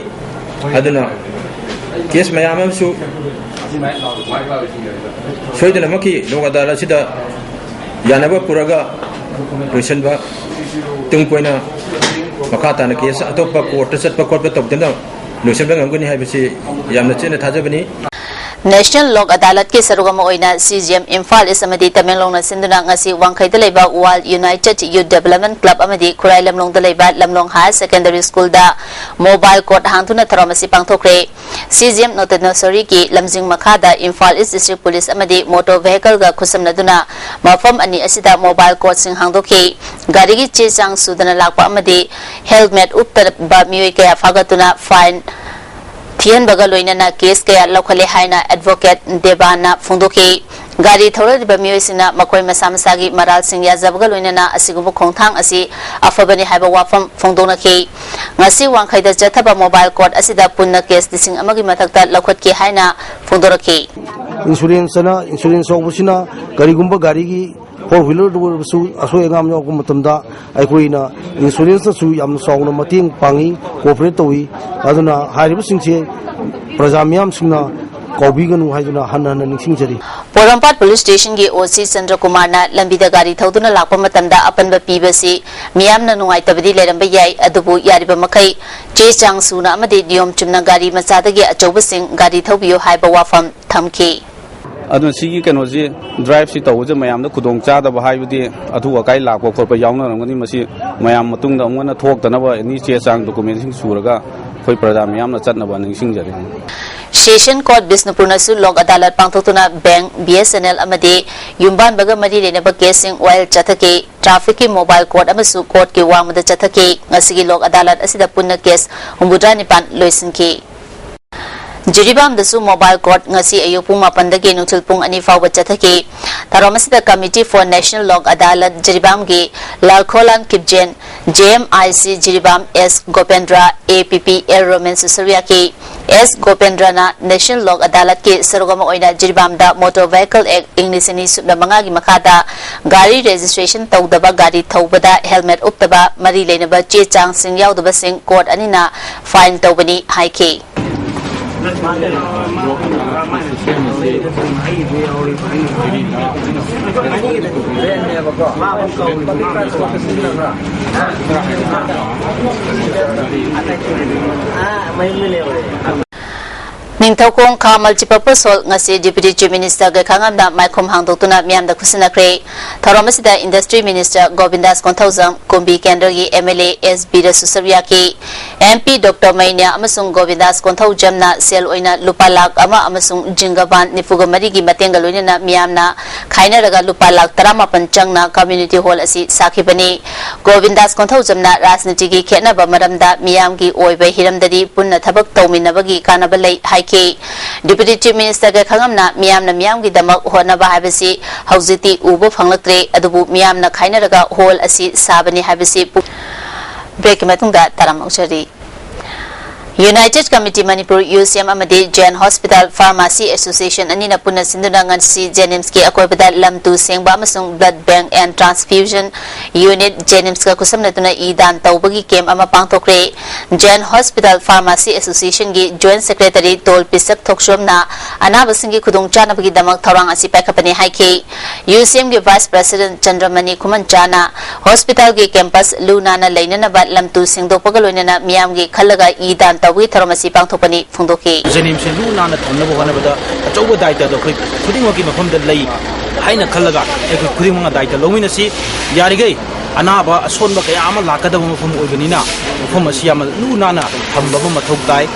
ꯑꯗꯨꯅ ꯀꯦꯁ ꯃꯌꯥꯝ ꯑꯃꯁꯨ ꯁꯣꯏꯗꯅꯃꯛꯀꯤ ꯂꯣꯛ ꯑꯗꯥꯂꯠ ꯑꯁꯤꯗ ꯌꯥꯅꯕ ꯄꯨꯔꯒ ꯂꯣꯏꯁꯤꯟꯕ, ꯇꯨꯡ ꯀꯣꯏꯅ ꯃꯈꯥ ꯇꯥꯅ ꯀꯦꯁ ꯑꯇꯣꯞꯄ ꯀꯣꯔꯠꯇ ꯆꯠꯄ ꯈꯣꯠꯄ ꯇꯧꯗꯅ ꯂꯣꯏꯁꯤꯟꯕ ꯉꯝꯒꯅꯤ ꯍꯥꯏꯕꯁꯤ ꯌꯥꯝꯅ ꯆꯦꯠꯅ ꯊꯥꯖꯕꯅꯤ꯫ ꯅꯦꯁꯅꯦꯜ ꯂꯣꯛ ꯑꯗꯥꯂꯠꯀꯤ ꯁꯔꯨꯛ ꯑꯃ ꯑꯣꯏꯅ ꯁꯤ ꯖꯤ ꯑꯦꯝ ꯏꯝꯐꯥꯜ ꯏꯁ ꯑꯃꯗꯤ ꯇꯃꯦꯡꯂꯣꯡꯅ ꯁꯤꯟꯗꯨꯅ ꯉꯁꯤ ꯋꯥꯡꯈꯩꯗ ꯂꯩꯕ world United youth development club ꯑꯃꯗꯤ ꯈꯨꯔꯥꯏ ꯂꯝꯂꯣꯡꯗ ꯂꯩꯕ ꯂꯝꯂꯣꯡ ꯍꯥꯌꯔ ꯁꯦꯀꯦꯟꯗꯔꯤ ꯁ꯭ꯀꯨꯜꯗ ꯃꯣꯕꯥꯏꯜ ꯀꯣꯔꯠ ꯍꯥꯡꯗꯨꯅ ꯊꯧꯔꯝ ꯑꯁꯤ ꯄꯥꯡꯊꯣꯛꯈ꯭ꯔꯦ꯫ ꯁꯤ ꯖꯤ ꯑꯦꯝ ꯅꯣꯇꯦꯅꯣꯁꯣꯔꯤꯒꯤ ꯂꯝꯖꯤꯡ ꯃꯈꯥꯗ ꯏꯝꯐꯥꯜ ꯏꯁ ꯗꯤꯁꯇ꯭ꯔꯤꯛ ꯄꯨꯂꯤꯁ ꯑꯃꯗꯤ ꯃꯣꯇꯣꯔ ꯚꯦꯍꯤꯀꯜꯒ ꯈꯨꯠꯁꯝꯅꯗꯨꯅ ꯃꯐꯝ ꯑꯅꯤ ꯑꯁꯤꯗ ꯃꯣꯕꯥꯏꯜ ꯀꯣꯔꯠꯁꯤꯡ ꯍꯥꯡꯗꯣꯛꯈꯤ꯫ ꯒꯥꯔꯤꯒꯤ ꯆꯦ ꯆꯥꯡ ꯁꯨꯗꯅ ꯂꯥꯛꯄ ꯑꯃꯗꯤ ꯍꯦꯜꯃꯦꯠ ꯎꯞꯇꯕ ꯃꯤꯑꯣꯏ ꯀꯌꯥ ꯐꯥꯒꯠꯇꯨꯅ ꯐꯥꯏꯟ ꯊꯤꯍꯟꯕꯒ ꯂꯣꯏꯅꯅ ꯀꯦꯁ ꯀꯌꯥ ꯂꯧꯈꯠꯂꯦ ꯍꯥꯏꯅ ꯑꯦꯗꯚꯣꯀꯦꯠ ꯗꯦꯕꯥꯅ ꯐꯣꯡꯗꯣꯛꯈꯤ꯫ ꯒꯥꯔꯤ ꯊꯧꯔꯛꯂꯤꯕ ꯃꯤꯑꯣꯏꯁꯤꯡꯅ ꯃꯈꯣꯏ ꯃꯁꯥ ꯃꯁꯥꯒꯤ ꯃꯔꯥꯜꯁꯤꯡ ꯌꯥꯖꯕꯒ ꯂꯣꯏꯅꯅ ꯑꯁꯤꯒꯨꯝꯕ ꯈꯣꯡꯊꯥꯡ ꯑꯁꯤ ꯑꯐꯕꯅꯤ ꯍꯥꯏꯕ ꯋꯥꯐꯝ ꯐꯣꯡꯗꯣꯛꯅꯈꯤ꯫ ꯉꯁꯤ ꯋꯥꯡꯈꯩꯗ ꯆꯠꯊꯕ ꯃꯣꯕꯥꯏꯜ ꯀꯣꯔꯠ ꯑꯁꯤꯗ ꯄꯨꯟꯅ ꯀꯦꯁ ꯂꯤꯁꯤꯡ ꯑꯃꯒꯤ ꯃꯊꯛꯇ ꯂꯧꯈꯠꯈꯤ ꯍꯥꯏꯅ ꯐꯣꯡꯗꯣꯔꯛꯈꯤ꯫ ꯏꯟꯁꯨꯔꯦꯟꯁ ꯑꯅ, ꯏꯟꯁꯨꯔꯦꯟꯁ ꯌꯥꯎꯕꯁꯤꯅ ꯀꯔꯤꯒꯨꯝꯕ ꯒꯥꯔꯤꯒꯤ ꯐꯣꯔ ꯋꯤꯂꯔꯗ ꯑꯣꯏꯔꯕꯁꯨ ꯑꯁꯣꯏ ꯑꯉꯥꯝ ꯌꯥꯎꯔꯛꯄ ꯃꯇꯝꯗ ꯑꯩꯈꯣꯏꯅ ꯏꯟꯁꯨꯔꯦꯟꯁꯅꯁꯨ ꯌꯥꯝꯅ ꯆꯥꯎꯅ ꯃꯇꯦꯡ ꯄꯥꯡꯉꯤ, ꯀꯣꯑꯣꯄꯔꯦꯠ ꯇꯧꯏ꯫ ꯑꯗꯨꯅ ꯍꯥꯏꯔꯤꯕꯁꯤꯡꯁꯦ ꯄ꯭ꯔꯖꯥ ꯃꯤꯌꯥꯝꯁꯤꯡꯅ ꯀꯥꯎꯕꯤꯒꯅꯨ ꯍꯥꯏꯗꯨꯅ ꯍꯟꯅ ꯍꯟꯅ ꯅꯤꯡꯁꯤꯡꯖꯔꯤ꯫ ꯄꯣꯔꯣꯝꯄꯥꯠ ꯄꯨꯂꯤꯁ ꯁ꯭ꯇꯦꯁꯟꯒꯤ ꯑꯣ ꯁꯤ ꯆꯟꯗ꯭ꯔꯀꯨꯃꯥꯔꯅ ꯂꯝꯕꯤꯗ ꯒꯥꯔꯤ ꯊꯧꯗꯨꯅ ꯂꯥꯛꯄ ꯃꯇꯝꯗ ꯑꯄꯟꯕ ꯄꯤꯕꯁꯤ ꯃꯤꯌꯥꯝꯅ ꯅꯨꯡꯉꯥꯏꯇꯕꯗꯤ ꯂꯩꯔꯝꯕ ꯌꯥꯏ, ꯑꯗꯨꯕꯨ ꯌꯥꯔꯤꯕ ꯃꯈꯩ ꯆꯦ ꯆꯥꯡ ꯁꯨꯅ ꯑꯃꯗꯤ ꯅꯤꯌꯣꯝ ꯆꯨꯝꯅ ꯒꯥꯔꯤ ꯃꯆꯥꯗꯒꯤ ꯑꯆꯧꯕꯁꯤꯡ ꯒꯥꯔꯤ ꯊꯧꯕꯤꯌꯨ ꯍꯥꯏꯕ ꯋꯥꯐꯝ ꯊꯝꯈꯤ꯫ ꯑꯗꯨꯅ ꯁꯤꯒꯤ ꯀꯩꯅꯣꯁꯤ, ꯗ꯭ꯔꯥꯏꯚꯁꯤ ꯇꯧꯕꯁꯦ ꯃꯌꯥꯝꯗ ꯈꯨꯗꯣꯡ ꯆꯥꯗꯕ ꯍꯥꯏꯕꯗꯤ ꯑꯊꯨ ꯑꯀꯥꯏ ꯂꯥꯛꯄ ꯈꯣꯠꯄ ꯌꯥꯎꯅꯔꯝꯒꯅꯤ꯫ ꯃꯁꯤ ꯃꯌꯥꯝ ꯃꯇꯨꯡꯗ ꯑꯃꯨꯛ ꯍꯟꯅ ꯊꯣꯛꯇꯅꯕ ꯑꯦꯅꯤ ꯆꯦ ꯆꯥꯡ ꯗꯣꯀꯨꯃꯦꯟꯁꯤꯡ ꯁꯨꯔꯒ ꯑꯩꯈꯣꯏ ꯄ꯭ꯔꯖꯥ ꯃꯤꯌꯥꯝꯅ ꯆꯠꯅꯕ ꯅꯤꯡꯁꯤꯡꯖꯔꯤ꯫ ꯁꯦꯁꯟ ꯀꯣꯔꯠ ꯕꯤꯁꯅꯨꯄꯨꯔꯅꯁꯨ ꯂꯣꯛ ꯑꯗꯥꯂꯠ ꯄꯥꯡꯊꯣꯛꯇꯨꯅ bank, B S N L ꯑꯃꯗꯤ ꯌꯨꯝꯕꯥꯟꯕꯒ ꯃꯔꯤ ꯂꯩꯅꯕ ꯀꯦꯁꯁꯤꯡ ꯋꯥꯌꯦꯜ ꯆꯠꯊꯈꯤ꯫ ꯇ꯭ꯔꯥꯐꯤꯛꯀꯤ ꯃꯣꯕꯥꯏꯜ ꯀꯣꯔꯠ ꯑꯃꯁꯨ ꯀꯣꯔꯠꯀꯤ ꯋꯥꯡꯃꯗ ꯆꯠꯊꯈꯤ꯫ ꯉꯁꯤꯒꯤ ꯂꯣꯛ ꯑꯗꯥꯂꯠ ꯑꯁꯤꯗ ꯄꯨꯟꯅ ꯀꯦꯁ ꯍꯨꯝꯐꯨꯇꯔꯥ ꯅꯤꯄꯥꯟ ꯂꯣꯏꯁꯤꯟꯈꯤ꯫ ꯖꯤꯔꯤꯕꯥꯝꯗꯁꯨ ꯃꯣꯕꯥꯏꯜ ꯀꯣꯔꯠ ꯉꯁꯤ ꯑꯌꯨꯛ ꯄꯨꯡ ꯃꯥꯄꯟꯗꯒꯤ ꯅꯨꯡꯊꯤꯜ ꯄꯨꯡ ꯑꯅꯤ ꯐꯥꯎꯕ ꯆꯠꯊꯈꯤ꯫ ꯊꯧꯔꯝ ꯑꯁꯤꯗ Committee for National Lok Adalat ꯖꯤꯔꯤꯕꯥꯝꯒꯤ Lalkholan Kipgen, J M I C Jiribam S Gopendra, A P P L Romen ꯁꯨꯁꯔꯤꯌꯥꯀꯤ, ꯑꯦꯁ ꯒꯣꯄꯦꯟꯗ꯭ꯔꯅ National Lok Adalat ꯀꯤ ꯁꯔꯨꯛ ꯑꯃ ꯑꯣꯏꯅ ꯖꯤꯔꯤꯕꯥꯝꯗ Motor Vehicle Act ꯏꯪ ꯂꯤꯁꯤꯡ ꯑꯅꯤ ꯁꯨꯞꯅ ꯃꯉꯥꯒꯤ ꯃꯈꯥꯗ ꯒꯥꯔꯤ registration ꯇꯧꯗꯕ, ꯒꯥꯔꯤ ꯊꯧꯕꯗ helmet ꯎꯞꯇꯕ, ꯃꯔꯤ ꯂꯩꯅꯕ ꯆꯦ ꯆꯥꯡꯁꯤꯡ ꯌꯥꯎꯗꯕꯁꯤꯡ ꯀꯣꯔꯠ ꯑꯅꯤꯅ fine ꯇꯧꯕꯅꯤ ꯍꯥꯏꯈꯤ꯫ ꯅꯤꯡꯊꯧꯈꯣꯡ ꯈꯥ ꯃꯜꯆꯤꯄꯔꯄꯁ ꯍꯣꯜ ꯉꯁꯤ Deputy Chief Minister ꯒꯩꯈꯥꯉꯝꯅ ꯃꯥꯏꯈꯨꯝ ꯍꯥꯡꯗꯣꯛꯇꯨꯅ ꯃꯤꯌꯥꯝꯗ ꯈꯨꯠꯁꯤꯟꯅꯈ꯭ꯔꯦ꯫ ꯊꯧꯔꯝ ꯑꯁꯤꯗ Industry Minister ꯒꯣꯕꯤꯟꯗꯥꯁ ꯀꯣꯟꯊꯧꯖꯝ, ꯀꯨꯝꯕꯤ ꯀꯦꯟꯗ꯭ꯔꯒꯤ ꯑꯦꯝ ꯑꯦꯜ ꯑꯦ ꯑꯦꯁ ꯕꯤꯔꯁꯨ ꯁꯔꯨꯛ ꯌꯥꯈꯤ꯫ ꯑꯦꯝ ꯄꯤ ꯗꯣꯛꯇꯔ ꯃꯩꯅ꯭ꯌꯥ ꯑꯃꯁꯨꯡ ꯒꯣꯕꯤꯟꯗꯥꯁ ꯀꯣꯟꯊꯧꯖꯝꯅ ꯁꯦꯜ ꯑꯣꯏꯅ ꯂꯨꯄꯥ ꯂꯥꯈ ꯑꯃ ꯑꯃꯁꯨꯡ ꯖꯤꯡꯒ ꯕꯥꯟ ꯅꯤꯐꯨꯒ ꯃꯔꯤꯒꯤ ꯃꯇꯦꯡꯒ ꯂꯣꯏꯅꯅ ꯃꯤꯌꯥꯝꯅ ꯈꯥꯏꯅꯔꯒ ꯂꯨꯄꯥ ꯂꯥꯈ ꯇꯔꯥꯃꯥꯄꯟ ꯆꯪꯅ community hall ꯑꯁꯤ ꯁꯥꯈꯤꯕꯅꯤ꯫ ꯒꯣꯕꯤꯟꯗꯥꯁ ꯀꯣꯟꯊꯧꯖꯝꯅ ꯔꯥꯖꯅꯤꯇꯤꯒꯤ ꯈꯦꯠꯅꯕ ꯃꯔꯝꯗ ꯃꯤꯌꯥꯝꯒꯤ ꯑꯣꯏꯕ ꯍꯤꯔꯝꯗꯗꯤ ꯄꯨꯟꯅ ꯊꯕꯛ ꯇꯧꯃꯤꯟꯅꯕꯒꯤ ꯀꯥꯟꯅꯕ ꯂꯩ ꯍꯥꯏꯈꯤ꯫ Deputy Chief Minister ꯒꯩꯈꯥꯉꯝꯅ ꯃꯤꯌꯥꯝꯅ ꯃꯤꯌꯥꯝꯒꯤꯗꯃꯛ ꯍꯣꯠꯅꯕ ꯍꯥꯏꯕꯁꯤ ꯍꯧꯖꯤꯛꯇꯤ ꯎꯕ ꯐꯪꯂꯛꯇ꯭ꯔꯦ, ꯑꯗꯨꯕꯨ ꯃꯤꯌꯥꯝꯅ ꯈꯥꯏꯅꯔꯒ ꯍꯣꯜ ꯑꯁꯤ ꯁꯥꯕꯅꯤ ꯍꯥꯏꯕꯁꯤ ꯄꯨ-, break ꯀꯤ ꯃꯇꯨꯡꯗ ꯇꯥꯔꯝꯃꯛꯆꯔꯤ꯫ United Committee Manipur, ꯌꯨ ꯁꯤ ꯑꯦꯝ, ꯑꯃꯗꯤ Jain Hospital Pharmacy Association ꯑꯅꯤꯅ ꯄꯨꯟꯅ ꯁꯤꯟꯗꯨꯅ ꯉꯁꯤ JNIMSꯀꯤ ꯑꯀꯣꯏꯕꯗ ꯂꯝ ꯇꯨ ꯁꯦꯡꯕ ꯑꯃꯁꯨꯡ Blood Bank and Transfusion Unit, JNIMSꯀ ꯈꯨꯠꯁꯝꯅꯗꯨꯅ ꯏ ꯗꯥꯟ ꯇꯧꯕꯒꯤ ꯀꯦꯝꯞ ꯑꯃ ꯄꯥꯡꯊꯣꯛꯈ꯭ꯔꯦ꯫ Jain Hospital Pharmacy Associationꯒꯤ Joint Secretary ꯇꯣꯜ ꯄꯤꯁꯛ ꯊꯣꯛꯆꯣꯝꯅ ꯑꯅꯥꯕꯁꯤꯡꯒꯤ ꯈꯨꯗꯣꯡꯆꯥꯅꯕꯒꯤꯗꯃꯛ ꯊꯧꯔꯥꯡ ꯑꯁꯤ ꯄꯥꯏꯈꯠꯄꯅꯤ ꯍꯥꯏꯈꯤ꯫ ꯌꯨ ꯁꯤ ꯑꯦꯝꯒꯤ Vice President ꯆꯟꯗ꯭ꯔꯃꯅꯤ ꯈꯨꯃꯟꯆꯥꯅ hospitalꯒꯤ campus ꯂꯨ ꯅꯥꯟꯅ ꯂꯩꯅꯅꯕ ꯂꯝ ꯇꯨ ꯁꯦꯡꯗꯣꯛꯄꯒ ꯂꯣꯏꯅꯅ ꯃꯤꯌꯥꯝꯒꯤ ꯈꯜꯂꯒ ꯏ ꯗꯥꯟ ꯇꯧꯕꯒꯤ ꯊꯧꯔꯝ ꯑꯁꯤ ꯄꯥꯡꯊꯣꯛꯄꯅꯤ ꯐꯣꯡꯗꯣꯛꯈꯤ꯫ JNIMSꯁꯦ ꯂꯨ ꯅꯥꯟꯅ ꯊꯝꯅꯕ ꯍꯣꯠꯅꯕꯗ ꯑꯆꯧꯕ ꯗꯥꯏꯇꯗꯣ ꯑꯩꯈꯣꯏ ꯈꯨꯗꯤꯡꯃꯛꯀꯤ ꯃꯐꯝꯗ ꯂꯩ ꯍꯥꯏꯅ ꯈꯜꯂꯒ ꯑꯩꯈꯣꯏ ꯈꯨꯗꯤꯡꯃꯛꯅ ꯗꯥꯏꯇ ꯂꯧꯃꯤꯟꯅꯁꯤ꯫ ꯌꯥꯔꯤꯈꯩ ꯑꯅꯥꯕ ꯑꯁꯣꯟꯕ ꯀꯌꯥ ꯑꯃ ꯂꯥꯛꯀꯗꯕ ꯃꯐꯝ ꯑꯣꯏꯕꯅꯤꯅ ꯃꯐꯝ ꯑꯁꯤ ꯌꯥꯝꯅ ꯂꯨ ꯅꯥꯟꯅ ꯊꯝꯕ ꯑꯃ ꯃꯊꯧ ꯇꯥꯏ꯫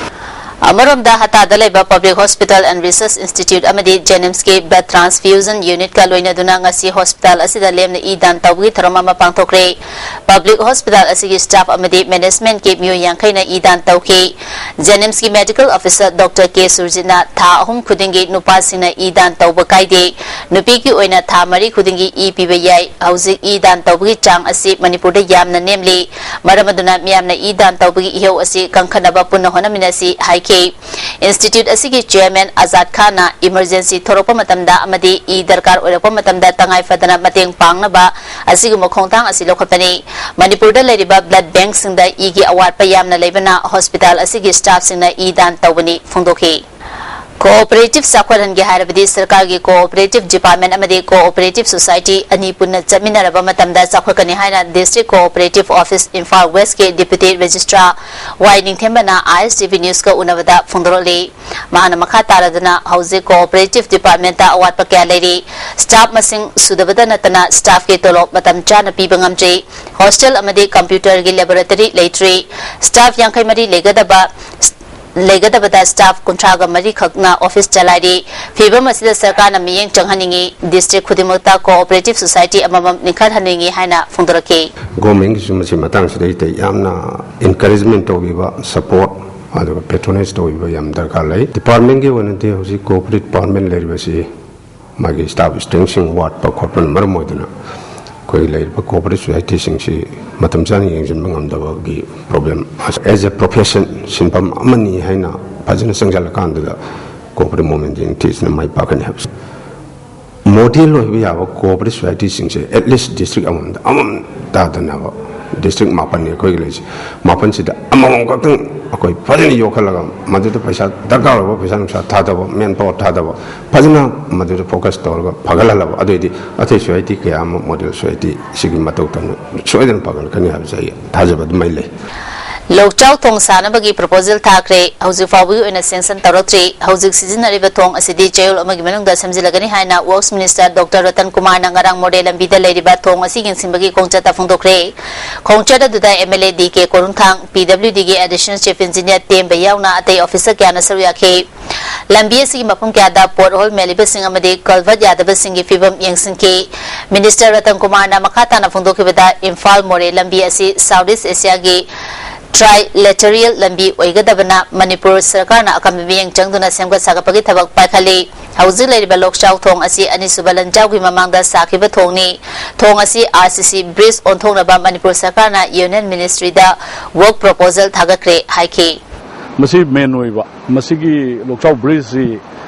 ꯑꯃꯔꯣꯝꯗ, ꯍꯇꯥꯗ ꯂꯩꯕ Public Hospital and Research Institute ꯑꯃꯗꯤ JNIMSꯀꯤ Blood Transfusion Unitꯀ ꯂꯣꯏꯅꯗꯨꯅ ꯉꯁꯤ hospital ꯑꯁꯤꯗ ꯂꯦꯝꯅ ꯏ ꯗꯥꯟ ꯇꯧꯕꯒꯤ ꯊꯧꯔꯝ ꯑꯃ ꯄꯥꯡꯊꯣꯛꯈ꯭ꯔꯦ꯫ Public Hospital ꯑꯁꯤꯒꯤ staff ꯑꯃꯗꯤ managementꯀꯤ ꯃꯤꯑꯣꯏ ꯌꯥꯡꯈꯩꯅ ꯏ ꯗꯥꯟ ꯇꯧꯈꯤ꯫ JNIMSꯀꯤ Medical Officer Doctor K ꯁꯨꯔꯖꯤꯠꯅ ꯊꯥ ꯑꯍꯨꯝ ꯈꯨꯗꯤꯡꯒꯤ ꯅꯨꯄꯥꯁꯤꯡꯅ ꯏ ꯗꯥꯟ ꯇꯧꯕ ꯀꯥꯏꯗꯦ꯫ ꯅꯨꯄꯤꯒꯤ ꯑꯣꯏꯅ ꯊꯥ ꯃꯔꯤ ꯈꯨꯗꯤꯡꯒꯤ ꯏ ꯄꯤꯕ ꯌꯥꯏ꯫ ꯍꯧꯖꯤꯛ ꯏ ꯗꯥꯟ ꯇꯧꯕꯒꯤ ꯆꯥꯡ ꯑꯁꯤ ꯃꯅꯤꯄꯨꯔꯗ ꯌꯥꯝꯅ ꯅꯦꯝꯂꯤ꯫ ꯃꯔꯝ ꯑꯗꯨꯅ ꯃꯤꯌꯥꯝꯅ ꯏ ꯗꯥꯟ ꯇꯧꯕꯒꯤ ꯏꯍꯧ ꯑꯁꯤ ꯀꯟꯈꯠꯅꯕ ꯄꯨꯟꯅ ꯍꯣꯠꯅꯃꯤꯟꯅꯁꯤ ꯍꯥꯏꯈꯤ꯫ Institute ꯑꯁꯤꯒꯤ Chairman ꯑꯖꯥꯗ ꯈꯥꯟꯅ emergency ꯊꯣꯔꯛꯄ ꯃꯇꯝꯗ ꯑꯃꯗꯤ ꯏ ꯗꯔꯀꯥꯔ ꯑꯣꯏꯔꯛꯄ ꯃꯇꯝꯗ ꯇꯉꯥꯏ ꯐꯗꯅ ꯃꯇꯦꯡ ꯄꯥꯡꯅꯕ ꯑꯁꯤꯒꯨꯝꯕ ꯈꯣꯡꯊꯥꯡ ꯑꯁꯤ ꯂꯧꯈꯠꯄꯅꯤ꯫ ꯃꯅꯤꯄꯨꯔꯗ ꯂꯩꯔꯤꯕ blood bankꯁꯤꯡꯗ ꯏꯒꯤ ꯑꯋꯥꯠꯄ ꯌꯥꯝꯅ ꯂꯩꯕꯅ hospital ꯑꯁꯤꯒꯤ staffꯁꯤꯡꯅ ꯏ ꯗꯥꯟ ꯇꯧꯕꯅꯤ ꯐꯣꯡꯗꯣꯛꯈꯤ꯫ Cooperative ꯆꯥꯎꯈꯠꯍꯟꯒꯦ ꯍꯥꯏꯔꯕꯗꯤ ꯁꯔꯀꯥꯔꯒꯤ Cooperative Department ꯑꯃꯗꯤ Cooperative Society ꯑꯅꯤ ꯄꯨꯟꯅ ꯆꯠꯃꯤꯟꯅꯔꯕ ꯃꯇꯝꯗ ꯆꯥꯎꯈꯠꯀꯅꯤ ꯍꯥꯏꯅ District Cooperative Office Imphal Westꯀꯤ Deputy Registrar ꯋꯥꯏ ꯅꯤꯡꯊꯦꯝꯕꯅ ISTV Newsꯀ ꯎꯅꯕꯗ ꯐꯣꯡꯗꯣꯔꯛꯂꯤ꯫ ꯃꯍꯥꯛꯅ ꯃꯈꯥ ꯇꯥꯔꯗꯨꯅ ꯍꯧꯖꯤꯛ Cooperative Departmentꯇ ꯑꯋꯥꯠꯄ ꯀꯌꯥ ꯂꯩꯔꯤ꯫ Staff ꯃꯁꯤꯡ ꯁꯨꯗꯕꯇ ꯅꯠꯇꯅ staffꯀꯤ ꯇꯣꯂꯣꯞ ꯃꯇꯝ ꯆꯥꯅ ꯄꯤꯕ ꯉꯝꯗ꯭ꯔꯤ꯫ Hostel ꯑꯃꯗꯤ computerꯒꯤ laboratory ꯂꯩꯇ꯭ꯔꯤ꯫ Staff ꯌꯥꯡꯈꯩ ꯃꯔꯤ ꯂꯩꯒꯗꯕ ꯂꯩꯒꯗꯕꯗ staff ꯀꯨꯟꯊ꯭ꯔꯥꯒ ꯃꯔꯤ ꯈꯛꯅ office ꯆꯂꯥꯏꯔꯤ꯫ ꯐꯤꯚꯝ ꯑꯁꯤꯗ ꯁꯔꯀꯥꯔꯅ ꯃꯤꯠꯌꯦꯡ ꯆꯪꯍꯟꯅꯤꯡꯏ꯫ District ꯈꯨꯗꯤꯡꯃꯛꯇ Cooperative Society ꯑꯃꯃꯝ ꯂꯤꯡꯈꯠꯍꯟꯅꯤꯡꯏ ꯍꯥꯏꯅ ꯐꯣꯡꯗꯣꯔꯛꯈꯤ꯫ Governmentꯒꯤꯁꯨ ꯃꯁꯤ ꯃꯇꯥꯡꯁꯤꯗꯩꯗ ꯌꯥꯝꯅ encouragement ꯇꯧꯕꯤꯕ, support ꯑꯗꯨꯒ patronage ꯇꯧꯕꯤꯕ ꯌꯥꯝ ꯗꯔꯀꯥꯔ ꯂꯩ꯫ Departmentꯀꯤ ꯑꯣꯏꯅꯗꯤ ꯍꯧꯖꯤꯛ Cooperative Department ꯂꯩꯔꯤꯕꯁꯤ ꯃꯥꯒꯤ staff strengthꯁꯤꯡ ꯋꯥꯠꯄ ꯈꯣꯠꯄꯅ ꯃꯔꯝ ꯑꯣꯏꯗꯨꯅ ꯑꯩꯈꯣꯏ ꯂꯩꯔꯤꯕ ꯀꯣꯑꯣꯄꯔꯦꯇꯤꯚ ꯁꯣꯁꯥꯏꯇꯤꯁꯤꯡꯁꯤ ꯃꯇꯝ ꯆꯥꯅ ꯌꯦꯡꯁꯤꯟꯕ ꯉꯝꯗꯕꯒꯤ ꯄ꯭ꯔꯣꯕ꯭ꯂꯦꯝ, ꯑꯦꯁ ꯑꯦ ꯄ꯭ꯔꯣꯐꯦꯁꯟ, ꯁꯤꯟꯐꯝ ꯑꯃꯅꯤ ꯍꯥꯏꯅ ꯐꯖꯅ ꯆꯪꯁꯤꯜꯂꯀꯥꯟꯗꯨꯗ ꯀꯣꯑꯣꯄꯔꯦꯇꯤꯚ ꯃꯨꯚꯃꯦꯟꯁꯤꯡ ꯊꯤꯅ ꯃꯥꯏ ꯄꯥꯛꯀꯅꯤ ꯍꯥꯏꯕꯁꯦ꯫ ꯃꯣꯗꯦꯜ ꯑꯣꯏꯕ ꯌꯥꯕ ꯀꯣꯑꯣꯄꯔꯦꯇꯤꯚ ꯁꯣꯁꯥꯏꯇꯤꯁꯤꯡꯁꯦ ꯑꯦꯠꯂꯤꯁ ꯗꯤꯁꯇ꯭ꯔꯤꯛ ꯑꯃꯃꯝꯗ ꯑꯃꯃꯝ ꯇꯥꯗꯅꯕ, ꯗꯤꯁꯇ꯭ꯔꯤꯛ ꯃꯥꯄꯟꯅꯤ ꯑꯩꯈꯣꯏꯒꯤ ꯂꯩꯔꯤꯁꯦ, ꯃꯥꯄꯟꯁꯤꯗ ꯑꯃꯃꯝ ꯈꯛꯇꯪ ꯑꯩꯈꯣꯏ ꯐꯖꯅ ꯌꯣꯛꯈꯠꯂꯒ, ꯃꯗꯨꯗ ꯄꯩꯁꯥ ꯗꯔꯀꯥꯔ ꯑꯣꯏꯕ, ꯄꯩꯁꯥ ꯅꯨꯡꯁꯥ ꯊꯥꯗꯕ, ꯃꯦꯟ ꯄꯥꯋꯔ ꯊꯥꯗꯕ, ꯐꯖꯅ ꯃꯗꯨꯗ ꯐꯣꯀꯁ ꯇꯧꯔꯒ ꯐꯒꯠꯍꯜꯂꯕ, ꯑꯗꯨꯑꯣꯏꯗꯤ ꯑꯇꯩ ꯁꯣꯁꯥꯏꯇꯤ ꯀꯌꯥ ꯑꯃ ꯃꯣꯗꯦꯜ ꯁꯣꯁꯥꯏꯇꯤ ꯁꯤꯒꯤ ꯃꯇꯧ ꯇꯝꯅ ꯁꯣꯏꯗꯅ ꯐꯒꯠꯂꯛꯀꯅꯤ ꯍꯥꯏꯕꯁꯦ ꯑꯩ ꯊꯥꯖꯕ ꯑꯗꯨꯃꯥꯏꯅ ꯂꯩ꯫ ꯂꯣꯛꯆꯥꯎ ꯊꯣꯡ ꯁꯥꯅꯕꯒꯤ ꯄ꯭ꯔꯣꯄꯣꯖꯦꯜ ꯊꯥꯈ꯭ꯔꯦ꯫ ꯍꯧꯖꯤꯛ ꯐꯥꯎꯕꯒꯤ ꯑꯣꯏꯅ ꯁꯦꯡꯁꯟ ꯇꯧꯔꯛꯇ꯭ꯔꯤ꯫ ꯍꯧꯖꯤꯛ ꯁꯤꯖꯤꯟꯅꯔꯤꯕ ꯊꯣꯡ ꯑꯁꯤꯗꯤ ꯆꯌꯣꯜ ꯑꯃꯒꯤ ꯃꯅꯨꯡꯗ ꯁꯦꯝꯖꯤꯜꯂꯒꯅꯤ ꯍꯥꯏꯅ ꯋꯔꯛꯁ ꯃꯤꯅꯤꯁꯇꯔ ꯗꯣꯛꯇꯔ ꯔꯇꯟ ꯀꯨꯃꯥꯔꯅ ꯉꯔꯥꯡ ꯃꯣꯔꯦ ꯂꯝꯕꯤꯗ ꯂꯩꯔꯤꯕ ꯊꯣꯡ ꯑꯁꯤ ꯌꯦꯡꯁꯤꯟꯕꯒꯤ ꯈꯣꯡꯆꯠꯇ ꯐꯣꯡꯗꯣꯛꯈ꯭ꯔꯦ꯫ ꯈꯣꯡꯆꯠ ꯑꯗꯨꯗ M L A D K Korungthang, P W ꯗꯤꯒꯤ ꯑꯦꯗꯤꯁꯅꯦꯜ ꯆꯤꯐ ꯏꯟꯖꯤꯅꯤꯌꯔ ꯇꯦꯝꯕ ꯌꯥꯎꯅ ꯑꯇꯩ ꯑꯣꯐꯤꯁꯔ ꯀꯌꯥꯅ ꯁꯔꯨꯛ ꯌꯥꯈꯤ꯫ ꯂꯝꯕꯤ ꯑꯁꯤꯒꯤ ꯃꯐꯝ ꯀꯌꯥꯗ ꯄꯣꯠ ꯍꯣꯜ ꯃꯦꯜꯂꯤꯕꯁꯤꯡ ꯑꯃꯗꯤ ꯀꯜꯚꯔꯠ ꯌꯥꯗꯕꯁꯤꯡꯒꯤ ꯐꯤꯕꯝ ꯌꯦꯡꯁꯤꯟꯈꯤ꯫ ꯃꯤꯅꯤꯁꯇꯔ ꯔꯇꯟ ꯀꯨꯃꯥꯔꯅ ꯃꯈꯥ ꯇꯥꯅ ꯐꯣꯡꯗꯣꯛꯈꯤꯕꯗ, ꯏꯝꯐꯥꯜ ꯃꯣꯔꯦ ꯂꯝꯕꯤ ꯑꯁꯤ ꯁꯥꯎꯠ ꯏꯁ ꯑꯦꯁꯤꯌꯥꯒꯤ ꯇ꯭ꯔꯥꯏꯂꯦꯇꯔꯤꯌꯦꯜ ꯂꯝꯕꯤ ꯑꯣꯏꯒꯗꯕꯅ ꯃꯅꯤꯄꯨꯔ ꯁꯔꯀꯥꯔꯅ ꯑꯀꯟꯕ ꯃꯤꯠꯌꯦꯡ ꯆꯪꯗꯨꯅ ꯁꯦꯝꯒꯠ ꯁꯥꯒꯠꯄꯒꯤ ꯊꯕꯛ ꯄꯥꯏꯈꯠꯂꯤ꯫ ꯍꯧꯖꯤꯛ ꯂꯩꯔꯤꯕ ꯂꯣꯛꯆꯥꯎ ꯊꯣꯡ ꯑꯁꯤ ꯑꯅꯤꯁꯨꯕ ꯂꯟꯖꯥꯎꯒꯤ ꯃꯃꯥꯡꯗ ꯁꯥꯈꯤꯕ ꯊꯣꯡꯅꯤ꯫ ꯊꯣꯡ ꯑꯁꯤ ꯑꯥꯔ ꯁꯤ ꯁꯤ ꯕ꯭ꯔꯤꯖ ꯑꯣꯟꯊꯣꯛꯅꯕ ꯃꯅꯤꯄꯨꯔ ꯁꯔꯀꯥꯔꯅ ꯌꯨꯅꯤꯌꯟ ꯃꯤꯅꯤꯁꯇ꯭ꯔꯤꯗ ꯋꯔꯛ ꯄ꯭ꯔꯣꯄꯣꯖꯦꯜ ꯊꯥꯒꯠꯈ꯭ꯔꯦ ꯍꯥꯏꯈꯤ꯫ ꯃꯁꯤ ꯃꯦꯟ ꯑꯣꯏꯕ, ꯃꯁꯤꯒꯤ ꯂꯣꯛꯆꯥꯎ ꯕ꯭ꯔꯤꯖꯁꯤ,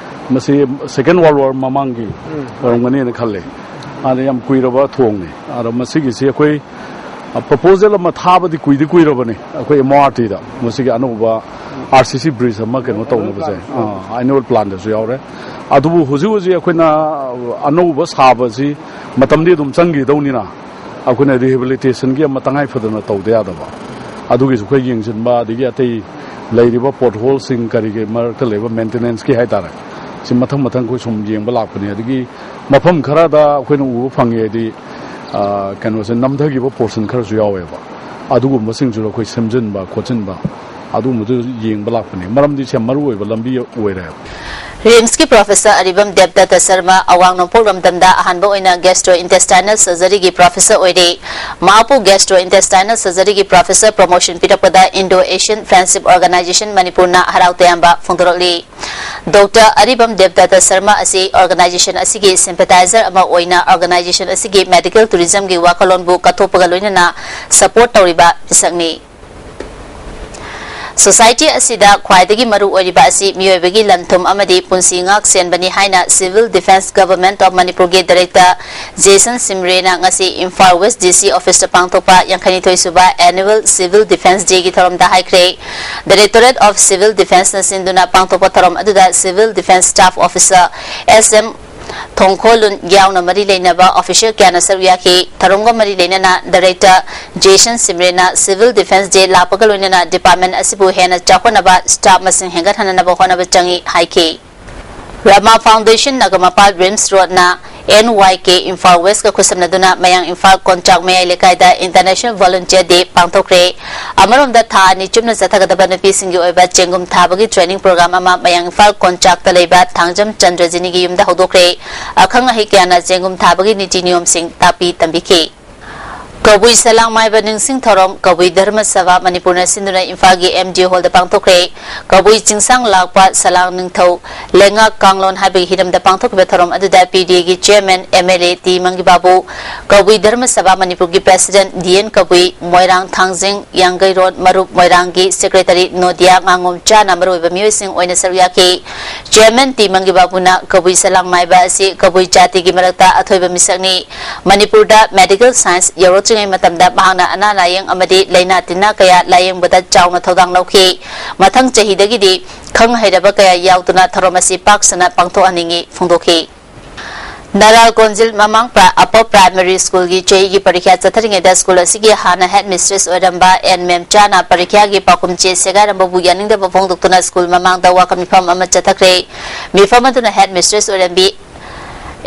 ꯃꯁꯤ ꯁꯦꯀꯦꯟ ꯋꯥꯔꯜ ꯋꯥꯔ ꯃꯃꯥꯡꯒꯤ ꯑꯣꯏꯔꯝꯒꯅꯤꯅ ꯈꯜꯂꯦ꯫ ꯑꯗ ꯌꯥꯝ ꯀꯨꯏꯔꯕ ꯊꯣꯡꯅꯤ꯫ ꯑꯗꯣ ꯃꯁꯤꯒꯤꯁꯤ ꯑꯩꯈꯣꯏ, ꯑ, ꯄ꯭ꯔꯣꯄꯣꯖꯦꯜ ꯑꯃ ꯊꯥꯕꯗꯤ ꯀꯨꯏꯗꯤ ꯀꯨꯏꯔꯕꯅꯤ, ꯑꯩꯈꯣꯏ ꯑꯦꯝ ꯑꯣ ꯑꯥꯔ ꯇꯤꯗ ꯃꯁꯤꯒꯤ ꯑꯅꯧꯕ ꯑꯥꯔ ꯁꯤ ꯁꯤ ꯕ꯭ꯔꯤꯖ ꯑꯃ ꯀꯩꯅꯣ ꯇꯧꯅꯕꯁꯦ, ꯑ, ꯑꯦꯅꯨꯋꯦꯜ ꯄ꯭ꯂꯥꯟꯗꯁꯨ ꯌꯥꯎꯔꯦ꯫ ꯑꯗꯨꯕꯨ ꯍꯧꯖꯤꯛ ꯍꯧꯖꯤꯛ ꯑꯩꯈꯣꯏꯅ, ꯑ, ꯑꯅꯧꯕ ꯁꯥꯕꯁꯤ ꯃꯇꯝꯗꯤ ꯑꯗꯨꯝ ꯆꯪꯈꯤꯗꯧꯅꯤꯅ, ꯑꯩꯈꯣꯏꯅ ꯔꯤꯍꯦꯕꯤꯂꯤꯇꯦꯁꯟꯒꯤ ꯑꯃ ꯇꯉꯥꯏ ꯐꯗꯅ ꯇꯧꯗ ꯌꯥꯗꯕ, ꯑꯗꯨꯒꯤꯁꯨ ꯑꯩꯈꯣꯏ ꯌꯦꯡꯁꯤꯟꯕ, ꯑꯗꯒꯤ ꯑꯇꯩ ꯂꯩꯔꯤꯕ ꯄꯣꯠ ꯍꯣꯜꯁꯤꯡ ꯀꯔꯤꯒꯤ ꯃꯔꯛꯇ ꯂꯩꯕ ꯃꯦꯟꯇꯦꯅꯦꯟꯁꯀꯤ ꯍꯥꯏꯇꯥꯔꯦ, ꯁꯤ ꯃꯊꯪ ꯃꯊꯪ ꯑꯩꯈꯣꯏ ꯁꯨꯝ ꯌꯦꯡꯕ ꯂꯥꯛꯄꯅꯤ꯫ ꯑꯗꯒꯤ ꯃꯐꯝ ꯈꯔꯗ ꯑꯩꯈꯣꯏꯅ ꯎꯕ ꯐꯪꯉꯤ ꯍꯥꯏꯗꯤ, ꯑ, ꯀꯩꯅꯣꯁꯦ ꯅꯝꯊꯈꯤꯕ ꯄꯣꯔꯁꯟ ꯈꯔꯁꯨ ꯌꯥꯎꯋꯦꯕ꯫ ꯑꯗꯨꯒꯨꯝꯕꯁꯤꯡꯁꯨ ꯑꯩꯈꯣꯏ ꯁꯦꯝꯖꯤꯟꯕ ꯈꯣꯠꯆꯤꯟꯕ, ꯑꯗꯨꯒꯨꯝꯕꯗꯨ ꯌꯦꯡꯕ ꯂꯥꯛꯄꯅꯤ꯫ ꯃꯔꯝꯗꯤ ꯁꯤ ꯌꯥꯝ ꯃꯔꯨ ꯑꯣꯏꯕ ꯂꯝꯕꯤ ꯑꯣꯏꯔꯦ꯫ ꯔꯤꯝꯁꯀꯤ ꯄ꯭ꯔꯣꯐꯦꯁꯔ ꯑꯔꯤꯕꯝ ꯗꯦꯕꯗꯠꯇ ꯁꯔꯃ ꯑꯋꯥꯡ ꯅꯣꯡꯄꯣꯛ ꯂꯝꯗꯝꯗ ꯑꯍꯥꯟꯕ ꯑꯣꯏꯅ ꯒꯦꯁꯇ꯭ꯔꯣ ꯏꯟꯇꯦꯁꯇꯥꯏꯅꯦꯜ ꯁꯔꯖꯔꯤꯒꯤ ꯄ꯭ꯔꯣꯐꯦꯁꯔ ꯑꯣꯏꯔꯦ꯫ ꯃꯍꯥꯛꯄꯨ ꯒꯦꯁꯇ꯭ꯔꯣ ꯏꯟꯇꯦꯁꯇꯥꯏꯅꯦꯜ ꯁꯔꯖꯔꯤꯒꯤ ꯄ꯭ꯔꯣꯐꯦꯁꯔ ꯄ꯭ꯔꯣꯃꯣꯁꯟ ꯄꯤꯔꯛꯄꯗ ꯏꯟꯗꯣ ꯑꯦꯁꯤꯌꯟ ꯐ꯭ꯔꯦꯟꯗꯁꯤꯞ ꯑꯣꯔꯒꯅꯥꯏꯖꯦꯁꯟ ꯃꯅꯤꯄꯨꯔꯅ ꯍꯔꯥꯎ ꯇꯌꯥꯝꯕ ꯐꯣꯡꯗꯣꯔꯛꯂꯤ꯫ ꯗꯣꯛꯇꯔ ꯑꯔꯤꯕꯝ ꯗꯦꯕꯗꯠꯇ ꯁꯔꯃ ꯑꯁꯤ ꯑꯣꯔꯒꯅꯥꯏꯖꯦꯁꯟ ꯑꯁꯤꯒꯤ ꯁꯤꯝꯄꯦꯊꯥꯏꯖꯔ ꯑꯃ ꯑꯣꯏꯅ ꯑꯣꯔꯒꯅꯥꯏꯖꯦꯁꯟ ꯑꯁꯤꯒꯤ ꯃꯦꯗꯤꯀꯦꯜ ꯇꯨꯔꯤꯖꯝꯒꯤ ꯋꯥꯈꯜꯂꯣꯟꯕꯨ ꯀꯠꯊꯣꯛꯄꯒ ꯂꯣꯏꯅꯅ ꯁꯄꯣꯔꯠ ꯇꯧꯔꯤꯕ ꯃꯤꯁꯛꯅꯤ꯫ ꯁꯣꯁꯥꯏꯇꯤ ꯑꯁꯤꯗ ꯈ꯭ꯋꯥꯏꯗꯒꯤ ꯃꯔꯨ ꯑꯣꯏꯔꯤꯕ ꯑꯁꯤ ꯃꯤꯑꯣꯏꯕꯒꯤ ꯂꯟ-ꯊꯨꯝ ꯑꯃꯗꯤ ꯄꯨꯟꯁꯤ ꯉꯥꯛ ꯁꯦꯟꯕꯅꯤ ꯍꯥꯏꯅ Civil Defence Government of ꯃꯅꯤꯄꯨꯔꯒꯤ ꯗꯥꯏꯔꯦꯛꯇꯔ ꯖꯦꯁꯟ ꯁꯤꯝꯔꯦꯅ ꯉꯁꯤ ꯏꯝꯐꯥꯜ ꯋꯦꯁ ꯗꯤ ꯁꯤ ꯑꯣꯐꯤꯁꯇ ꯄꯥꯡꯊꯣꯛꯄ ꯌꯥꯡꯈꯩꯅꯤꯊꯣꯏ ꯁꯨꯕ Annual Civil Defence Dayꯒꯤ ꯊꯧꯔꯝꯗ ꯍꯥꯏꯈ꯭ꯔꯦ꯫ Directorate of Civil Defenceꯅ ꯁꯤꯟꯗꯨꯅ ꯄꯥꯡꯊꯣꯛꯄ ꯊꯧꯔꯝ ꯑꯗꯨꯗ Civil Defence Staff Officer ꯑꯦꯁ ꯑꯦꯝ ꯊꯣꯡꯈꯣꯂꯨꯟ ꯌꯥꯎꯅ ꯃꯔꯤ ꯂꯩꯅꯕ ꯑꯣꯐꯤꯁꯤꯌꯦꯜ ꯀꯌꯥꯅ ꯁꯔꯨꯛ ꯌꯥꯈꯤ꯫ ꯊꯧꯔꯝꯒ ꯃꯔꯤ ꯂꯩꯅꯅ ꯗꯥꯏꯔꯦꯛꯇꯔ ꯖꯦꯁꯟ ꯁꯤꯝꯔꯦꯅ Civil Defence Day ꯂꯥꯛꯄꯒ ꯂꯣꯏꯅꯅ ꯗꯤꯄꯥꯔꯠꯃꯦꯟ ꯑꯁꯤꯕꯨ ꯍꯦꯟꯅ ꯆꯥꯎꯈꯠꯅꯕ ꯁ꯭ꯇꯥꯐ ꯃꯁꯤꯡ ꯍꯦꯟꯒꯠꯍꯟꯅꯅꯕ ꯍꯣꯠꯅꯕ ꯆꯪꯏ ꯍꯥꯏꯈꯤ꯫ ꯔꯃꯥ ꯐꯥꯎꯟꯗꯦꯁꯟ ꯅꯒꯃꯄꯥꯜ ꯔꯤꯝꯁ ꯔꯣꯗꯅ ꯑꯦꯟ ꯋꯥꯏ ꯀꯦ ꯏꯝꯐꯥꯜ ꯋꯦꯁꯀ ꯈꯨꯠꯁꯝꯅꯗꯨꯅ ꯃꯌꯥꯡ ꯏꯝꯐꯥꯜ ꯀꯣꯟꯆꯥꯛ ꯃꯌꯥꯏ ꯂꯩꯀꯥꯏꯗ ꯏꯟꯇꯔꯅꯦꯁꯅꯦꯜ ꯚꯣꯂꯨꯟꯇꯤꯌꯔ ꯗꯦ ꯄꯥꯡꯊꯣꯛꯈ꯭ꯔꯦ꯫ ꯑꯃꯔꯣꯝꯗ ꯊꯥ ꯑꯅꯤ ꯆꯨꯞꯅ ꯆꯠꯊꯒꯗꯕ ꯅꯨꯄꯤꯁꯤꯡꯒꯤ ꯑꯣꯏꯕ ꯆꯦꯡꯒꯨꯝ ꯊꯥꯕꯒꯤ ꯇ꯭ꯔꯦꯅꯤꯡ ꯄ꯭ꯔꯣꯒ꯭ꯔꯥꯝ ꯑꯃ ꯃꯌꯥꯡ ꯏꯝꯐꯥꯜ ꯀꯣꯟꯆꯥꯛꯇ ꯂꯩꯕ ꯊꯥꯡꯖꯝ ꯆꯟꯗ꯭ꯔꯖꯤꯅꯤꯒꯤ ꯌꯨꯝꯗ ꯍꯧꯗꯣꯛꯈ꯭ꯔꯦ꯫ ꯑꯈꯪ ꯑꯍꯩ ꯀꯌꯥꯅ ꯆꯦꯡꯒꯨꯝ ꯊꯥꯕꯒꯤ ꯅꯤꯇꯤ ꯅꯤꯌꯣꯝꯁꯤꯡ ꯇꯥꯛꯄꯤ ꯇꯝꯕꯤꯈꯤ꯫ ꯀꯕꯨꯏ ꯁꯂꯥꯡ ꯃꯥꯏꯕ ꯅꯤꯡꯁꯤꯡ ꯊꯧꯔꯝ ꯀꯕꯨꯏ ꯙꯔꯃ ꯁꯚꯥ ꯃꯅꯤꯄꯨꯔꯅ ꯁꯤꯟꯗꯨꯅ ꯏꯝꯐꯥꯜꯒꯤ ꯑꯦꯝ ꯗꯤ ꯍꯣꯜꯗ ꯄꯥꯡꯊꯣꯛꯈ꯭ꯔꯦ꯫ ꯀꯕꯨꯏ ꯆꯤꯡꯁꯥꯡ ꯂꯥꯛꯄ ꯁꯂꯥꯡ ꯅꯤꯡꯊꯧ ꯂꯩꯉꯥꯛ ꯀꯥꯡꯂꯣꯟ ꯍꯥꯏꯕꯒꯤ ꯍꯤꯔꯝꯗ ꯄꯥꯡꯊꯣꯛꯈꯤꯕ ꯊꯧꯔꯝ ꯑꯗꯨꯗ ꯄꯤ ꯗꯤ ꯑꯦꯒꯤ chairman M L A T Mangibabu, Kabui Dharma Sabha ꯃꯅꯤꯄꯨꯔꯒꯤ ꯄ꯭ꯔꯦꯁꯤꯗꯦꯟꯠ ꯗꯤ ꯑꯦꯟ ꯀꯕꯨꯏ, ꯃꯣꯏꯔꯥꯡ ꯊꯥꯡꯖꯤꯡ ꯌꯥꯡꯒꯩꯔꯣꯟ ꯃꯔꯨꯞ, ꯃꯣꯏꯔꯥꯡꯒꯤ ꯁꯦꯀ꯭ꯔꯦꯇꯔꯤ ꯅꯣꯗꯤꯌꯥ ꯉꯥꯉꯣꯝ ꯆꯥꯅ ꯃꯔꯨꯑꯣꯏꯕ ꯃꯤꯑꯣꯏꯁꯤꯡ ꯑꯣꯏꯅ ꯁꯔꯨꯛ ꯌꯥꯈꯤ꯫ ꯆꯤꯌꯔꯃꯦꯟ ꯇꯤ ꯃꯪꯒꯤꯕꯥꯕꯨꯅ ꯀꯕꯨꯏ ꯁꯂꯥꯡ ꯃꯥꯏꯕ ꯑꯁꯤ ꯀꯕꯨꯏ ꯖꯥꯇꯤꯒꯤ ꯃꯔꯛꯇ ꯑꯊꯣꯏꯕ ꯃꯤꯁꯛꯅꯤ꯫ ꯃꯅꯤꯄꯨꯔꯗ ꯃꯦꯗꯤꯀꯦꯜ ꯁꯥꯏꯟꯁ ꯌꯧꯔꯛꯇ꯭ꯔꯤꯉꯩ ꯃꯇꯝꯗ ꯃꯍꯥꯛꯅ ꯑꯅꯥ ꯂꯥꯌꯦꯡ ꯑꯃꯗꯤ ꯂꯥꯏꯅꯥ ꯇꯤꯟꯅꯥ ꯀꯌꯥ ꯂꯥꯌꯦꯡꯕꯗ ꯆꯥꯎꯅ ꯊꯧꯗꯥꯡ ꯂꯧꯈꯤ꯫ ꯃꯊꯪ ꯆꯍꯤꯗꯒꯤꯗꯤ ꯈꯪ ꯍꯩꯔꯕ ꯀꯌꯥ ꯌꯥꯎꯗꯨꯅ ꯊꯧꯔꯝ ꯑꯁꯤ ꯄꯥꯛ ꯁꯟꯅ ꯄꯥꯡꯊꯣꯛꯍꯟꯅꯤꯡꯏ ꯐꯣꯡꯗꯣꯛꯈꯤ꯫ ꯅꯔꯥꯜ ꯀꯣꯟꯖꯤꯜ ꯃꯃꯥꯡ ꯄ꯭ꯔꯥ-, ꯑꯄꯔ ꯄ꯭ꯔꯥꯏꯃꯔꯤ ꯁ꯭ꯀꯨꯜꯒꯤ ꯆꯍꯤꯒꯤ ꯄꯔꯤꯈ꯭ꯌꯥ ꯆꯠꯊꯔꯤꯉꯩꯗ ꯁ꯭ꯀꯨꯜ ꯑꯁꯤꯒꯤ ꯍꯥꯟꯅ ꯍꯦꯗ ꯃꯤꯁꯇ꯭ꯔꯦꯁ ꯑꯣꯏꯔꯝꯕ ꯑꯦꯟ ꯃꯦꯝꯆꯥꯅ ꯄꯔꯤꯈ꯭ꯌꯥꯒꯤ ꯄꯥꯎꯈꯨꯝ ꯆꯦ ꯁꯦꯒꯥꯏꯔꯝꯕꯕꯨ ꯌꯥꯅꯤꯡꯗꯕ ꯐꯣꯡꯗꯣꯛꯇꯨꯅ ꯁ꯭ꯀꯨꯜ ꯃꯃꯥꯡꯗ ꯋꯥꯀꯠ ꯃꯤꯐꯝ ꯑꯃ ꯆꯠꯊꯈ꯭ꯔꯦ꯫ ꯃꯤꯐꯝ ꯑꯗꯨꯅ ꯍꯦꯗ ꯃꯤꯁꯇ꯭ꯔꯦꯁ ꯑꯣꯏꯔꯝꯕꯤ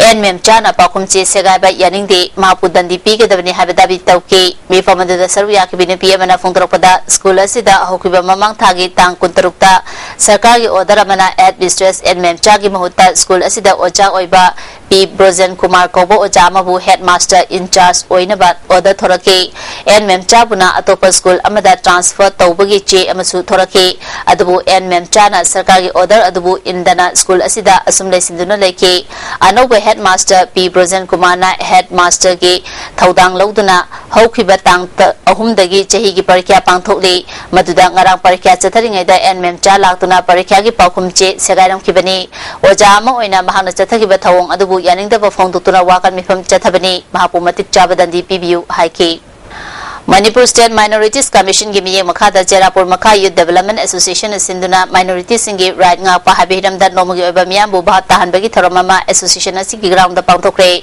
ꯑꯦꯟ ꯃꯦꯝꯆꯥꯅ ꯄꯥꯎꯈꯨꯝ ꯆꯦ ꯁꯦꯒꯥꯏꯕ ꯌꯥꯅꯤꯡꯗꯦ, ꯃꯍꯥꯛꯄꯨ ꯗꯟꯗꯤ ꯄꯤꯒꯗꯕꯅꯤ ꯍꯥꯏꯕ ꯗꯥꯕꯤ ꯇꯧꯈꯤ꯫ ꯃꯤꯐꯝ ꯑꯗꯨꯗ ꯁꯔꯨꯛ ꯌꯥꯈꯤꯕ ꯅꯨꯄꯤ ꯑꯃꯅ ꯐꯣꯡꯗꯣꯔꯛꯄꯗ, ꯁ꯭ꯀꯨꯜ ꯑꯁꯤꯗ ꯍꯧꯈꯤꯕ ꯃꯃꯥꯡ ꯊꯥꯒꯤ ꯇꯥꯡ ꯀꯨꯟꯇꯔꯨꯛꯇ ꯁꯔꯀꯥꯔꯒꯤ ꯑꯣꯔꯗꯔ ꯑꯃꯅ ꯍꯦꯗ ꯃꯤꯁꯇ꯭ꯔꯦꯁ ꯑꯦꯟ ꯃꯦꯝꯆꯥꯒꯤ ꯃꯍꯨꯠꯇ ꯁ꯭ꯀꯨꯜ ꯑꯁꯤꯗ ꯑꯣꯖꯥ ꯑꯣꯏꯕ ꯄꯤ ꯕ꯭ꯔꯣꯖꯦꯟ ꯀꯨꯃꯥꯔ ꯀꯧꯕ ꯑꯣꯖꯥ ꯑꯃꯕꯨ ꯍꯦꯗ ꯃꯥꯁꯇꯔ ꯏꯟꯆꯥꯔꯖ ꯑꯣꯏꯅꯕ ꯑꯣꯔꯗꯔ ꯊꯣꯔꯛꯈꯤ꯫ ꯑꯦꯟ ꯃꯦꯝꯆꯥꯕꯨꯅ ꯑꯇꯣꯞꯄ ꯁ꯭ꯀꯨꯜ ꯑꯃꯗ ꯇ꯭ꯔꯥꯟꯁꯐꯔ ꯇꯧꯕꯒꯤ ꯆꯦ ꯑꯃꯁꯨ ꯊꯣꯔꯛꯈꯤ꯫ ꯑꯗꯨꯕꯨ ꯑꯦꯟ ꯃꯦꯝꯆꯥꯅ ꯁꯔꯀꯥꯔꯒꯤ ꯑꯣꯔꯗꯔ ꯑꯗꯨꯕꯨ ꯏꯟꯗꯅ ꯁ꯭ꯀꯨꯜ ꯑꯁꯤꯗ ꯑꯁꯨꯝ ꯂꯩꯁꯤꯟꯗꯨꯅ ꯂꯩꯈꯤ꯫ ꯑꯅꯧꯕ ꯍꯦꯗ ꯃꯥꯁꯇꯔ ꯄꯤ ꯕ꯭ꯔꯣꯖꯦꯟ ꯀꯨꯃꯥꯔꯅ ꯍꯦꯗ ꯃꯥꯁꯇꯔꯒꯤ ꯊꯧꯗꯥꯡ ꯂꯧꯗꯨꯅ ꯍꯧꯈꯤꯕ ꯇꯥꯡ ꯇ-, ꯑꯍꯨꯝꯗꯒꯤ ꯆꯍꯤꯒꯤ ꯄꯔꯤꯈ꯭ꯌꯥ ꯄꯥꯡꯊꯣꯛꯂꯤ꯫ ꯃꯗꯨꯗ ꯉꯔꯥꯡ ꯄꯔꯤꯈ꯭ꯌꯥ ꯆꯠꯊꯔꯤꯉꯩꯗ ꯑꯦꯟ ꯃꯦꯝꯆꯥ ꯂꯥꯛꯇꯨꯅ ꯄꯔꯤꯈ꯭ꯌꯥꯒꯤ ꯄꯥꯎꯈꯨꯝ ꯆꯦ ꯁꯦꯒꯥꯏꯔꯝꯈꯤꯕꯅꯤ꯫ ꯑꯣꯖꯥ ꯑꯃ ꯑꯣꯏꯅ ꯃꯍꯥꯛꯅ ꯆꯠꯊꯈꯤꯕ ꯊꯧꯑꯣꯡ ꯑꯗꯨꯕꯨ ꯌꯥꯅꯤꯡꯗꯕ ꯐꯣꯡꯗꯣꯛꯇꯨꯅ ꯋꯥꯀꯠ ꯃꯤꯐꯝ ꯆꯠꯊꯕꯅꯤ꯫ ꯃꯍꯥꯛꯄꯨ ꯃꯇꯤꯛ ꯆꯥꯕ ꯗꯟꯗꯤ ꯄꯤꯕꯤꯌꯨ ꯍꯥꯏꯈꯤ꯫ ꯃꯅꯤꯄꯨꯔ ꯁ꯭ꯇꯦꯠ ꯃꯥꯏꯅꯣꯔꯤꯇꯤꯁ ꯀꯃꯤꯁꯟꯒꯤ ꯃꯤꯠꯌꯦꯡ ꯃꯈꯥꯗ ꯆꯦꯔꯥꯄꯨꯔ ꯃꯈꯥ ꯌꯨꯠ ꯗꯦꯕꯂꯞꯃꯦꯟ ꯑꯦꯁꯣꯁꯤꯌꯦꯁꯟꯅ ꯁꯤꯟꯗꯨꯅ ꯃꯥꯏꯅꯣꯔꯤꯇꯤꯁꯤꯡꯒꯤ ꯔꯥꯏꯠ ꯉꯥꯛꯄ ꯍꯥꯏꯕ ꯍꯤꯔꯝꯗ ꯅꯣꯡꯃꯒꯤ ꯑꯣꯏꯕ ꯃꯤꯌꯥꯝꯕꯨ ꯚꯥꯞ ꯇꯥꯍꯟꯕꯒꯤ ꯊꯧꯔꯝ ꯑꯃ ꯑꯦꯁꯣꯁꯤꯌꯦꯁꯟ ꯑꯁꯤꯒꯤ ꯒ꯭ꯔꯥꯎꯟꯗ ꯄꯥꯡꯊꯣꯛꯈ꯭ꯔꯦ꯫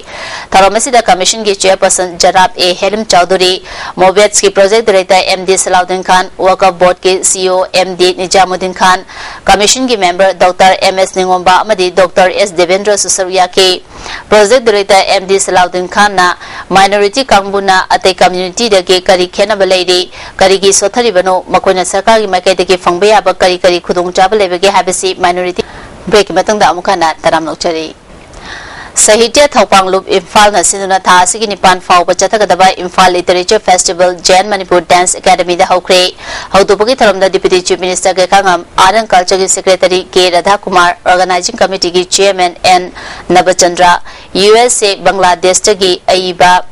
ꯊꯧꯔꯝ ꯑꯁꯤꯗ ꯀꯃꯤꯁꯟꯒꯤ ꯆꯦꯌꯔꯄꯔꯁꯟ ꯖꯅꯥꯕ ꯑꯦ ꯍꯦꯂꯤꯝ ꯆꯧꯙꯨꯔꯤ, ꯃꯣꯕꯦꯠꯁꯀꯤ project director M D Salauddin Khan, Waqf ꯕꯣꯔꯗꯀꯤ CEO M D Nizamuddin Khan, ꯀꯃꯤꯁꯟꯒꯤ member doctor M S Ningomba ꯑꯃꯗꯤ ꯗꯣꯛꯇꯔ ꯑꯦꯁ ꯗꯦꯕꯦꯟꯗ꯭ꯔꯁꯨ ꯁꯔꯨꯛ ꯌꯥꯈꯤ꯫ Project director M D Salauddin ꯈꯥꯟꯅ ꯃꯥꯏꯅꯣꯔꯤꯇꯤ ꯀꯥꯡꯕꯨꯅ ꯑꯇꯩ ꯀꯝꯃ꯭ꯌꯨꯅꯤꯇꯤꯗꯒꯤ ꯀꯔꯤ ꯈꯦꯠꯅꯕ ꯂꯩꯔꯤ, ꯀꯔꯤꯒꯤ ꯁꯣꯠꯊꯔꯤꯕꯅꯣ, ꯃꯈꯣꯏꯅ ꯁꯔꯀꯥꯔꯒꯤ ꯃꯥꯏꯀꯩꯗꯒꯤ ꯐꯪꯕ ꯌꯥꯕ ꯀꯔꯤ ꯀꯔꯤ ꯈꯨꯗꯣꯡꯆꯥꯕ ꯂꯩꯕꯒꯦ ꯍꯥꯏꯕꯁꯤ ꯃꯥꯏꯅꯣꯔꯤꯇꯤ ꯕ꯭ꯔꯦꯛꯀꯤ ꯃꯇꯨꯡꯗ ꯑꯃꯨꯛ ꯍꯟꯅ ꯇꯔꯥꯝꯅ ꯑꯣꯛꯆꯔꯤ꯫ ꯁꯥꯍꯤꯇ꯭ꯌ ꯊꯧꯄꯥꯡ ꯂꯨꯞ ꯏꯝꯐꯥꯜꯅ ꯁꯤꯟꯗꯨꯅ ꯊꯥ ꯑꯁꯤꯒꯤ ꯅꯤꯄꯥꯟ ꯐꯥꯎꯕ ꯆꯠꯊꯒꯗꯕ ꯏꯝꯐꯥꯜ ꯂꯤꯇꯔꯦꯆꯔ ꯐꯦꯁꯇꯤꯚꯦꯜ ꯖꯌꯟ ꯃꯅꯤꯄꯨꯔ ꯗꯥꯟꯁ ꯑꯦꯀꯥꯗꯃꯤꯗ ꯍꯧꯈ꯭ꯔꯦ꯫ ꯍꯧꯗꯣꯛꯄꯒꯤ ꯊꯧꯔꯝꯗ deputy chief minister Gaikhangam, art and ꯀꯜꯆꯔꯒꯤ ꯁꯦꯀ꯭ꯔꯦꯇꯔꯤ ꯀꯦ ꯔꯥꯙꯥꯀꯨꯃꯥꯔ, ꯑꯣꯔꯒꯅꯥꯏꯖꯤꯡ ꯀꯃꯤꯇꯤꯒꯤ chairman N Nabachandra, U S A, ꯕꯪꯒ꯭ꯂꯥꯗꯦꯁꯇꯒꯤ ꯑꯏꯕ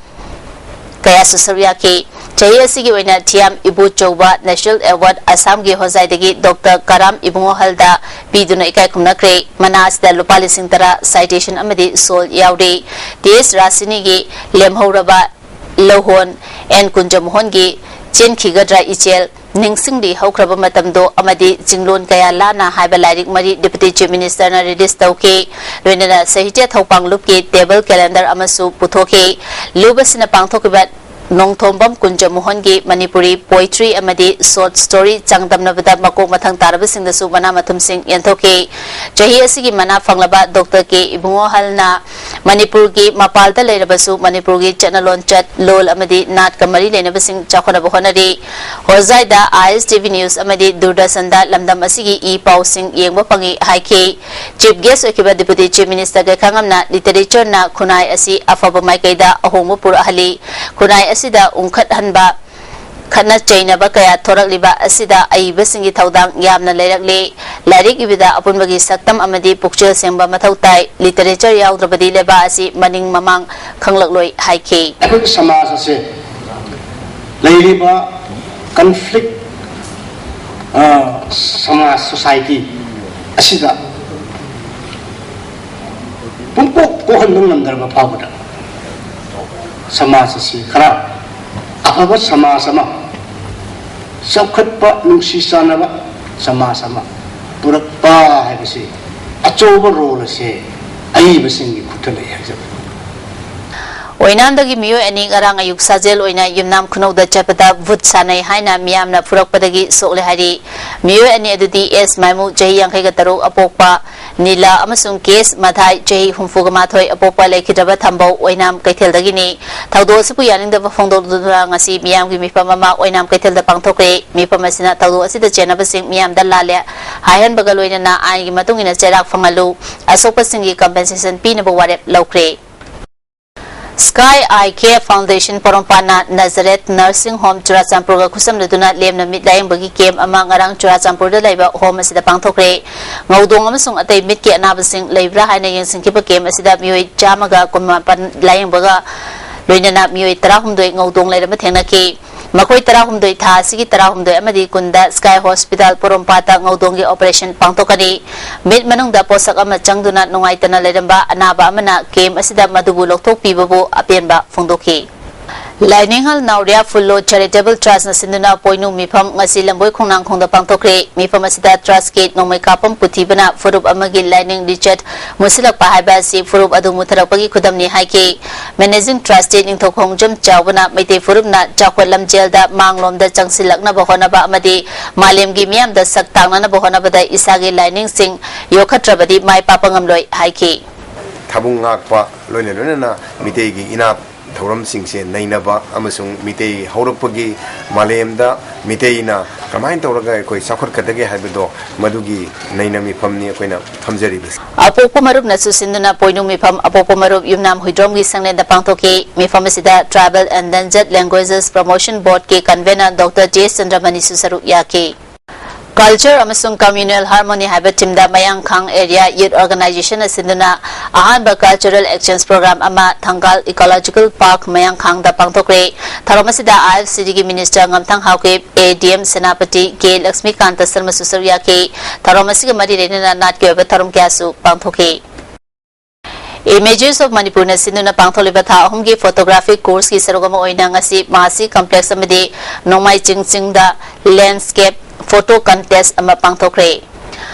ꯀꯌꯥꯁꯨ ꯁꯔꯨꯛ ꯌꯥꯈꯤ꯫ ꯆꯍꯤ ꯑꯁꯤꯒꯤ ꯑꯣꯏꯅ ꯊꯤꯌꯥꯝ ꯏꯕꯣꯆꯧꯕ ꯅꯦꯁꯅꯦꯜ ꯑꯦꯋꯥꯔꯗ ꯑꯁꯥꯝꯒꯤ ꯍꯣꯖꯥꯏꯗꯒꯤ ꯗꯣꯛꯇꯔ ꯀꯔꯥꯝ ꯏꯕꯨꯡꯉꯣꯍꯜꯗ ꯄꯤꯗꯨꯅ ꯏꯀꯥꯏ ꯈꯨꯝꯅꯈ꯭ꯔꯦ꯫ ꯃꯅꯥ ꯑꯁꯤꯗ ꯂꯨꯄꯥ ꯂꯤꯁꯤꯡ ꯇꯔꯥ, ꯁꯥꯏꯇꯦꯁꯟ ꯑꯃꯗꯤ ꯁꯣꯜ ꯌꯥꯎꯔꯤ꯫ ꯇꯤ ꯑꯦꯁ ꯔꯥꯁꯤꯅꯤꯒꯤ ꯂꯦꯝꯍꯧꯔꯕ ꯂꯧꯍꯣꯟ, ꯑꯦꯟ ꯀꯨꯟꯖꯃꯣꯍꯟꯒꯤ ꯆꯦꯟꯈꯤꯒꯗ꯭ꯔꯥ ꯏꯆꯦꯜ, ꯅꯤꯡꯁꯤꯡꯂꯤ ꯍꯧꯈ꯭ꯔꯕ ꯃꯇꯝꯗꯣ ꯑꯃꯗꯤ ꯆꯤꯡꯂꯣꯟ ꯀꯌꯥ ꯂꯥꯟꯅ ꯍꯥꯏꯕ ꯂꯥꯏꯔꯤꯛ ꯃꯔꯤ ꯗꯤꯄ꯭ꯌꯨꯇꯤ ꯆꯤꯐ ꯃꯤꯅꯤꯁꯇꯔꯅ ꯔꯤꯂꯤꯖ ꯇꯧꯈꯤ꯫ ꯂꯣꯏꯅꯅ ꯁꯥꯍꯤꯇ꯭ꯌ ꯊꯧꯄꯥꯡ ꯂꯨꯞꯀꯤ ꯇꯦꯕꯜ ꯀꯦꯂꯦꯟꯗꯔ ꯑꯃꯁꯨ ꯄꯨꯊꯣꯛꯈꯤ꯫ ꯂꯨꯞ ꯑꯁꯤꯅ ꯄꯥꯡꯊꯣꯛꯈꯤꯕ ꯅꯣꯡꯊꯣꯝꯕꯝ ꯀꯨꯟꯖꯃꯣꯍꯟꯒꯤ ꯃꯅꯤꯄꯨꯔꯤ ꯄꯣꯏꯇ꯭ꯔꯤ ꯑꯃꯗꯤ ꯁꯣꯔꯠ ꯁ꯭ꯇꯣꯔꯤ ꯆꯥꯡꯗꯝꯅꯕꯗ ꯃꯀꯣꯛ ꯃꯊꯪ ꯇꯥꯔꯕꯁꯤꯡꯗꯁꯨ ꯃꯅꯥ ꯃꯊꯨꯝꯁꯤꯡ ꯌꯦꯟꯊꯣꯛꯈꯤ꯫ ꯆꯍꯤ ꯑꯁꯤꯒꯤ ꯃꯅꯥ ꯐꯪꯂꯕ ꯗꯣꯛꯇꯔ ꯀꯦ ꯏꯕꯨꯡꯉꯣꯍꯜꯅ ꯃꯅꯤꯄꯨꯔꯒꯤ ꯃꯄꯥꯜꯗ ꯂꯩꯔꯕꯁꯨ ꯃꯅꯤꯄꯨꯔꯒꯤ ꯆꯠꯅ ꯂꯣꯟꯆꯠ, ꯂꯣꯜ ꯑꯃꯗꯤ ꯅꯥꯠꯀ ꯃꯔꯤ ꯂꯩꯅꯕꯁꯤꯡ ꯆꯥꯎꯈꯠꯅꯕ ꯍꯣꯠꯅꯔꯤ꯫ ꯍꯣꯖꯥꯏꯗ ISTV News ꯑꯃꯗꯤ ꯗꯨꯔꯗꯔꯁꯟꯗ ꯂꯝꯗꯝ ꯑꯁꯤꯒꯤ ꯏ ꯄꯥꯎꯁꯤꯡ ꯌꯦꯡꯕ ꯐꯪꯏ ꯍꯥꯏꯈꯤ꯫ Chief Guest ꯑꯣꯏꯈꯤꯕ Deputy Chief Minister ꯒꯩꯈꯥꯉꯝꯅ Literature ꯅ ꯈꯨꯟꯅꯥꯏ ꯑꯁꯤ ꯑꯐꯕ ꯃꯥꯏꯀꯩꯗ ꯑꯍꯣꯡꯕ ꯄꯨꯔꯛꯍꯜꯂꯤ, ꯈꯨꯟꯅꯥꯏ ꯑꯁꯤꯗ ꯎꯪꯈꯠꯍꯟꯕ, ꯈꯠꯅ ꯆꯩꯅꯕ ꯀꯌꯥ ꯊꯣꯔꯛꯂꯤꯕ ꯑꯁꯤꯗ ꯑꯏꯕꯁꯤꯡꯒꯤ ꯊꯧꯗꯥꯡ ꯌꯥꯝꯅ ꯂꯩꯔꯛꯂꯤ꯫ ꯂꯥꯏꯔꯤꯛ ꯏꯕꯗ ꯑꯄꯨꯟꯕꯒꯤ ꯁꯛꯇꯝ ꯑꯃꯗꯤ ꯄꯨꯛꯆꯦꯜ ꯁꯦꯡꯕ ꯃꯊꯧ ꯇꯥꯏ꯫ Literature ꯌꯥꯎꯗ꯭ꯔꯕꯗꯤ ꯂꯩꯕꯥꯛ ꯑꯁꯤ ꯃꯅꯤꯡ ꯃꯃꯥꯡ ꯈꯪꯂꯛꯂꯣꯏ ꯍꯥꯏꯈꯤ꯫ ꯑꯩꯈꯣꯏꯒꯤ ꯁꯃꯥꯖ ꯑꯁꯦ ꯂꯩꯔꯤꯕ conflict, ꯑ, ꯁꯃꯥꯖ, society ꯑꯁꯤꯗ ꯄꯨꯡꯀꯣꯛ ꯀꯣꯛꯍꯟꯕ ꯉꯝꯗ꯭ꯔꯕ ꯐꯥꯎꯕꯗ ꯁꯃꯥꯖ ꯑꯁꯤ ꯈꯔ ꯑꯐꯕ ꯁꯃꯥꯖ ꯑꯃ, ꯆꯥꯎꯈꯠꯄ, ꯅꯨꯡꯁꯤ ꯆꯥꯟꯅꯕ ꯁꯃꯥꯖ ꯑꯃ ꯄꯨꯔꯛꯄ ꯍꯥꯏꯕꯁꯤ ꯑꯆꯧꯕ role ꯑꯁꯦ ꯑꯏꯕꯁꯤꯡꯒꯤ ꯈꯨꯠꯇ ꯂꯩ ꯍꯥꯏꯖꯕꯅꯤ꯫ ꯑꯣꯏꯅꯥꯝꯗꯒꯤ ꯃꯤꯑꯣꯏ ꯑꯅꯤ ꯉꯔꯥꯡ ꯑꯌꯨꯛ ꯁꯥꯖꯦꯜ ꯑꯣꯏꯅ ꯌꯨꯝꯅꯥꯝ ꯈꯨꯅꯧꯗ ꯆꯠꯄꯗ ꯚꯨꯠ ꯁꯥꯟꯅꯩ ꯍꯥꯏꯅ ꯃꯤꯌꯥꯝꯅ ꯐꯨꯔꯛꯄꯗꯒꯤ ꯁꯣꯛꯂꯦ ꯍꯥꯏꯔꯤ꯫ ꯃꯤꯑꯣꯏ ꯑꯅꯤ ꯑꯗꯨꯗꯤ S ꯃꯥꯏꯃꯨ, ꯆꯍꯤ ꯌꯥꯡꯈꯩꯒ ꯇꯔꯨꯛ ꯑꯄꯣꯛꯄ, ꯅꯤꯂꯥ ꯑꯃꯁꯨꯡ K S ꯃꯊꯥꯏ, ꯆꯍꯤ ꯍꯨꯝꯐꯨꯒ ꯃꯥꯊꯣꯏ ꯑꯄꯣꯛꯄ, ꯂꯩꯈꯤꯗ꯭ꯔꯕ ꯊꯝꯕꯧ, ꯑꯣꯏꯅꯥꯝ ꯀꯩꯊꯦꯜꯗꯒꯤꯅꯤ꯫ ꯊꯧꯗꯣꯛ ꯑꯁꯤꯕꯨ ꯌꯥꯅꯤꯡꯗꯕ ꯐꯣꯡꯗꯣꯛꯇꯨꯅ ꯉꯁꯤ ꯃꯤꯌꯥꯝꯒꯤ ꯃꯤꯐꯝ ꯑꯃ ꯑꯣꯏꯅꯥꯝ ꯀꯩꯊꯦꯜꯗ ꯄꯥꯡꯊꯣꯛꯈ꯭ꯔꯦ꯫ ꯃꯤꯐꯝ ꯑꯁꯤꯅ ꯊꯧꯗꯣꯛ ꯑꯁꯤꯗ ꯆꯦꯟꯅꯕꯁꯤꯡ ꯃꯤꯌꯥꯝꯗ ꯂꯥꯜꯂꯦ ꯍꯥꯏꯍꯟꯕꯒ ꯂꯣꯏꯅꯅ ꯑꯥꯏꯟꯒꯤ ꯃꯇꯨꯡ ꯏꯟꯅ ꯆꯩꯔꯥꯛ ꯐꯪꯍꯜꯂꯨ, ꯑꯁꯣꯛꯄꯁꯤꯡꯒꯤ compensation ꯄꯤꯅꯕ ꯋꯥꯔꯦꯞ ꯂꯧꯈ꯭ꯔꯦ꯫ Sky Eye Care Foundation ꯄꯣꯔꯣꯝꯄꯥꯠꯅ ꯅꯖꯔꯦꯠ Nursing Home ꯆꯨꯔꯥꯆꯥꯟꯄꯨꯔꯒ ꯈꯨꯠꯁꯝꯅꯗꯨꯅ ꯂꯦꯝꯅ ꯃꯤꯠ ꯂꯥꯌꯦꯡꯕꯒꯤ camp ꯑꯃ ꯉꯔꯥꯡ ꯆꯨꯔꯥꯆꯥꯟꯄꯨꯔꯗ ꯂꯩꯕ home ꯑꯁꯤꯗ ꯄꯥꯡꯊꯣꯛꯈ꯭ꯔꯦ꯫ ꯉꯧꯗꯣꯡ ꯑꯃꯁꯨꯡ ꯑꯇꯩ ꯃꯤꯠꯀꯤ ꯑꯅꯥꯕꯁꯤꯡ ꯂꯩꯕ꯭ꯔꯥ ꯍꯥꯏꯅ ꯌꯦꯡꯁꯤꯟꯈꯤꯕ camp ꯑꯁꯤꯗ ꯃꯤꯑꯣꯏ ꯆꯥꯝꯃꯒ ꯀꯨꯟꯃꯥꯄꯟ ꯂꯥꯌꯦꯡꯕꯒ ꯂꯣꯏꯅꯅ ꯃꯤꯑꯣꯏ ꯇꯔꯥꯍꯨꯝꯗꯣꯏ ꯉꯧꯗꯣꯡ ꯂꯩꯔꯝꯕ ꯊꯦꯡꯅꯈꯤ꯫ ꯃꯈꯣꯏ ꯇꯔꯥꯍꯨꯝꯗꯣꯏ ꯊꯥ ꯑꯁꯤꯒꯤ ꯇꯔꯥꯍꯨꯝꯗꯣꯏ ꯑꯃꯗꯤ ꯀꯨꯟꯗ Sky Hospital ꯄꯣꯔꯣꯝꯄꯥꯠꯇ ꯉꯧꯗꯣꯡꯒꯤ operation ꯄꯥꯡꯊꯣꯛꯀꯅꯤ꯫ ꯃꯤꯠ ꯃꯅꯨꯡꯗ ꯄꯣꯠꯁꯛ ꯑꯃ ꯆꯪꯗꯨꯅ ꯅꯨꯡꯉꯥꯏꯇꯅ ꯂꯩꯔꯝꯕ ꯑꯅꯥꯕ ꯑꯃꯅ camp ꯑꯁꯤꯗ ꯃꯗꯨꯕꯨ ꯂꯧꯊꯣꯛꯄꯤꯕꯕꯨ ꯑꯄꯦꯟꯕ ꯐꯣꯡꯗꯣꯛꯈꯤ꯫ ꯂꯥꯏꯅꯤꯡꯍꯜ ꯅꯥꯎꯔꯤꯌꯥ ꯐꯨꯜꯂꯣ Charitable Trustꯅ ꯁꯤꯟꯗꯨꯅ ꯄꯣꯏꯅꯨ ꯃꯤꯐꯝ ꯉꯁꯤ ꯂꯝꯕꯣꯏ ꯈꯣꯡꯅꯥꯡꯈꯣꯡꯗ ꯄꯥꯡꯊꯣꯛꯈ꯭ꯔꯦ꯫ ꯃꯤꯐꯝ ꯑꯁꯤꯗ Trustꯀꯤ ꯅꯣꯡꯃꯩ ꯀꯥꯞꯐꯝ ꯄꯨꯊꯤꯕꯅ ꯐꯨꯔꯨꯞ ꯑꯃꯒꯤ ꯂꯥꯏꯅꯤꯡ ꯂꯤꯆꯠ ꯃꯨꯁꯤꯜꯂꯛꯄ ꯍꯥꯏꯕ ꯑꯁꯤ ꯐꯨꯔꯨꯞ ꯑꯗꯨ ꯃꯨꯠꯊꯔꯛꯄꯒꯤ ꯈꯨꯗꯝꯅꯤ ꯍꯥꯏꯈꯤ꯫ Managing Trustee ꯅꯤꯡꯊꯧꯈꯣꯡꯖꯝ ꯆꯥꯎꯕꯅ ꯃꯩꯇꯩ ꯐꯨꯔꯨꯞꯅ ꯆꯥꯎꯈꯠ ꯂꯝꯖꯦꯜꯗ ꯃꯥꯡꯂꯣꯝꯗ ꯆꯪꯁꯤꯜꯂꯛꯅꯕ ꯍꯣꯠꯅꯕ ꯑꯃꯗꯤ ꯃꯥꯂꯦꯝꯒꯤ ꯃꯤꯌꯥꯝꯗ ꯁꯛ ꯇꯥꯛꯅꯅꯕ ꯍꯣꯠꯅꯕꯗ ꯏꯁꯥꯒꯤ ꯂꯥꯏꯅꯤꯡꯁꯤꯡ ꯌꯣꯛꯈꯠꯇ꯭ꯔꯕꯗꯤ ꯃꯥꯏ ꯄꯥꯛꯄ ꯉꯝꯂꯣꯏ ꯍꯥꯏꯈꯤ꯫ ꯊꯥꯕꯨꯡ ꯉꯥꯛꯄ, ꯂꯣꯏꯅ ꯂꯣꯏꯅꯅ ꯃꯤꯇꯩꯒꯤ ꯏꯅꯥꯠ ꯊꯧꯔꯝꯁꯤꯡꯁꯦ ꯅꯩꯅꯕ ꯑꯃꯁꯨꯡ ꯃꯤꯇꯩ ꯍꯧꯔꯛꯄꯒꯤ ꯃꯥꯂꯦꯝꯗ ꯃꯤꯇꯩꯅ ꯀꯃꯥꯏꯅ ꯇꯧꯔꯒ ꯑꯩꯈꯣꯏ ꯆꯥꯎꯈꯠꯀꯗꯒꯦ ꯍꯥꯏꯕꯗꯣ, ꯃꯗꯨꯒꯤ ꯅꯩꯅ ꯃꯤꯐꯝꯅꯤ ꯑꯩꯈꯣꯏꯅ ꯐꯝꯖꯔꯤꯕꯁꯤ꯫ ꯑꯄꯣꯛꯄ ꯃꯔꯨꯞꯅꯁꯨ ꯁꯤꯟꯗꯨꯅ ꯄꯣꯏꯅꯨ ꯃꯤꯐꯝ ꯑꯄꯣꯛꯄ ꯃꯔꯨꯞ ꯌꯨꯝꯅꯥꯝ ꯍꯨꯏꯗ꯭ꯔꯣꯝꯒꯤ ꯁꯪꯂꯦꯟꯗ ꯄꯥꯡꯊꯣꯛꯈꯤ꯫ ꯃꯤꯐꯝ ꯑꯁꯤꯗ Tribal and Endangered Languages Promotion Board ꯀꯤ convener Doctor J ꯆꯟꯗ꯭ꯔꯃꯅꯤꯁꯨ ꯁꯔꯨꯛ ꯌꯥꯈꯤ꯫ Culture ꯑꯃꯁꯨꯡ Communal Harmony ꯍꯥꯏꯕ theme ꯗ ꯃꯌꯥꯡꯈꯥꯡ Area Youth Organization ꯅ ꯁꯤꯟꯗꯨꯅ ꯑꯍꯥꯟꯕ Cultural Exchange Program ꯑꯃ ꯊꯪꯒꯥꯜ Ecological Park ꯃꯌꯥꯡꯈꯥꯡꯗ ꯄꯥꯡꯊꯣꯛꯈ꯭ꯔꯦ꯫ ꯊꯧꯔꯝ ꯑꯁꯤꯗ I F C D ꯒꯤ minister ꯉꯝꯊꯪ Haokip, A D M Senapati, K ꯂꯛꯁꯃꯤꯀꯥꯟꯇ ꯁꯔꯃꯁꯨ ꯁꯔꯨꯛ ꯌꯥꯈꯤ꯫ ꯊꯧꯔꯝ ꯑꯁꯤꯒ ꯃꯔꯤ ꯂꯩꯅꯅ ꯅꯥꯠꯀꯤ ꯑꯣꯏꯕ ꯊꯧꯔꯝ ꯀꯌꯥꯁꯨ ꯄꯥꯡꯊꯣꯛꯈꯤ꯫ Images of Manipur ꯅ ꯁꯤꯟꯗꯨꯅ ꯄꯥꯡꯊꯣꯛꯂꯤꯕ ꯊꯥ ꯑꯍꯨꯝꯒꯤ photographic course ꯀꯤ ꯁꯔꯨꯛ ꯑꯃ ꯑꯣꯏꯅ ꯉꯁꯤ ꯃꯍꯥꯁꯤ complex ꯑꯃꯗꯤ ꯅꯣꯡꯃꯥꯏꯆꯤꯡ ꯆꯤꯡꯗ landscape photo contest ꯑꯃ ꯄꯥꯡꯊꯣꯛꯈ꯭ꯔꯦ꯫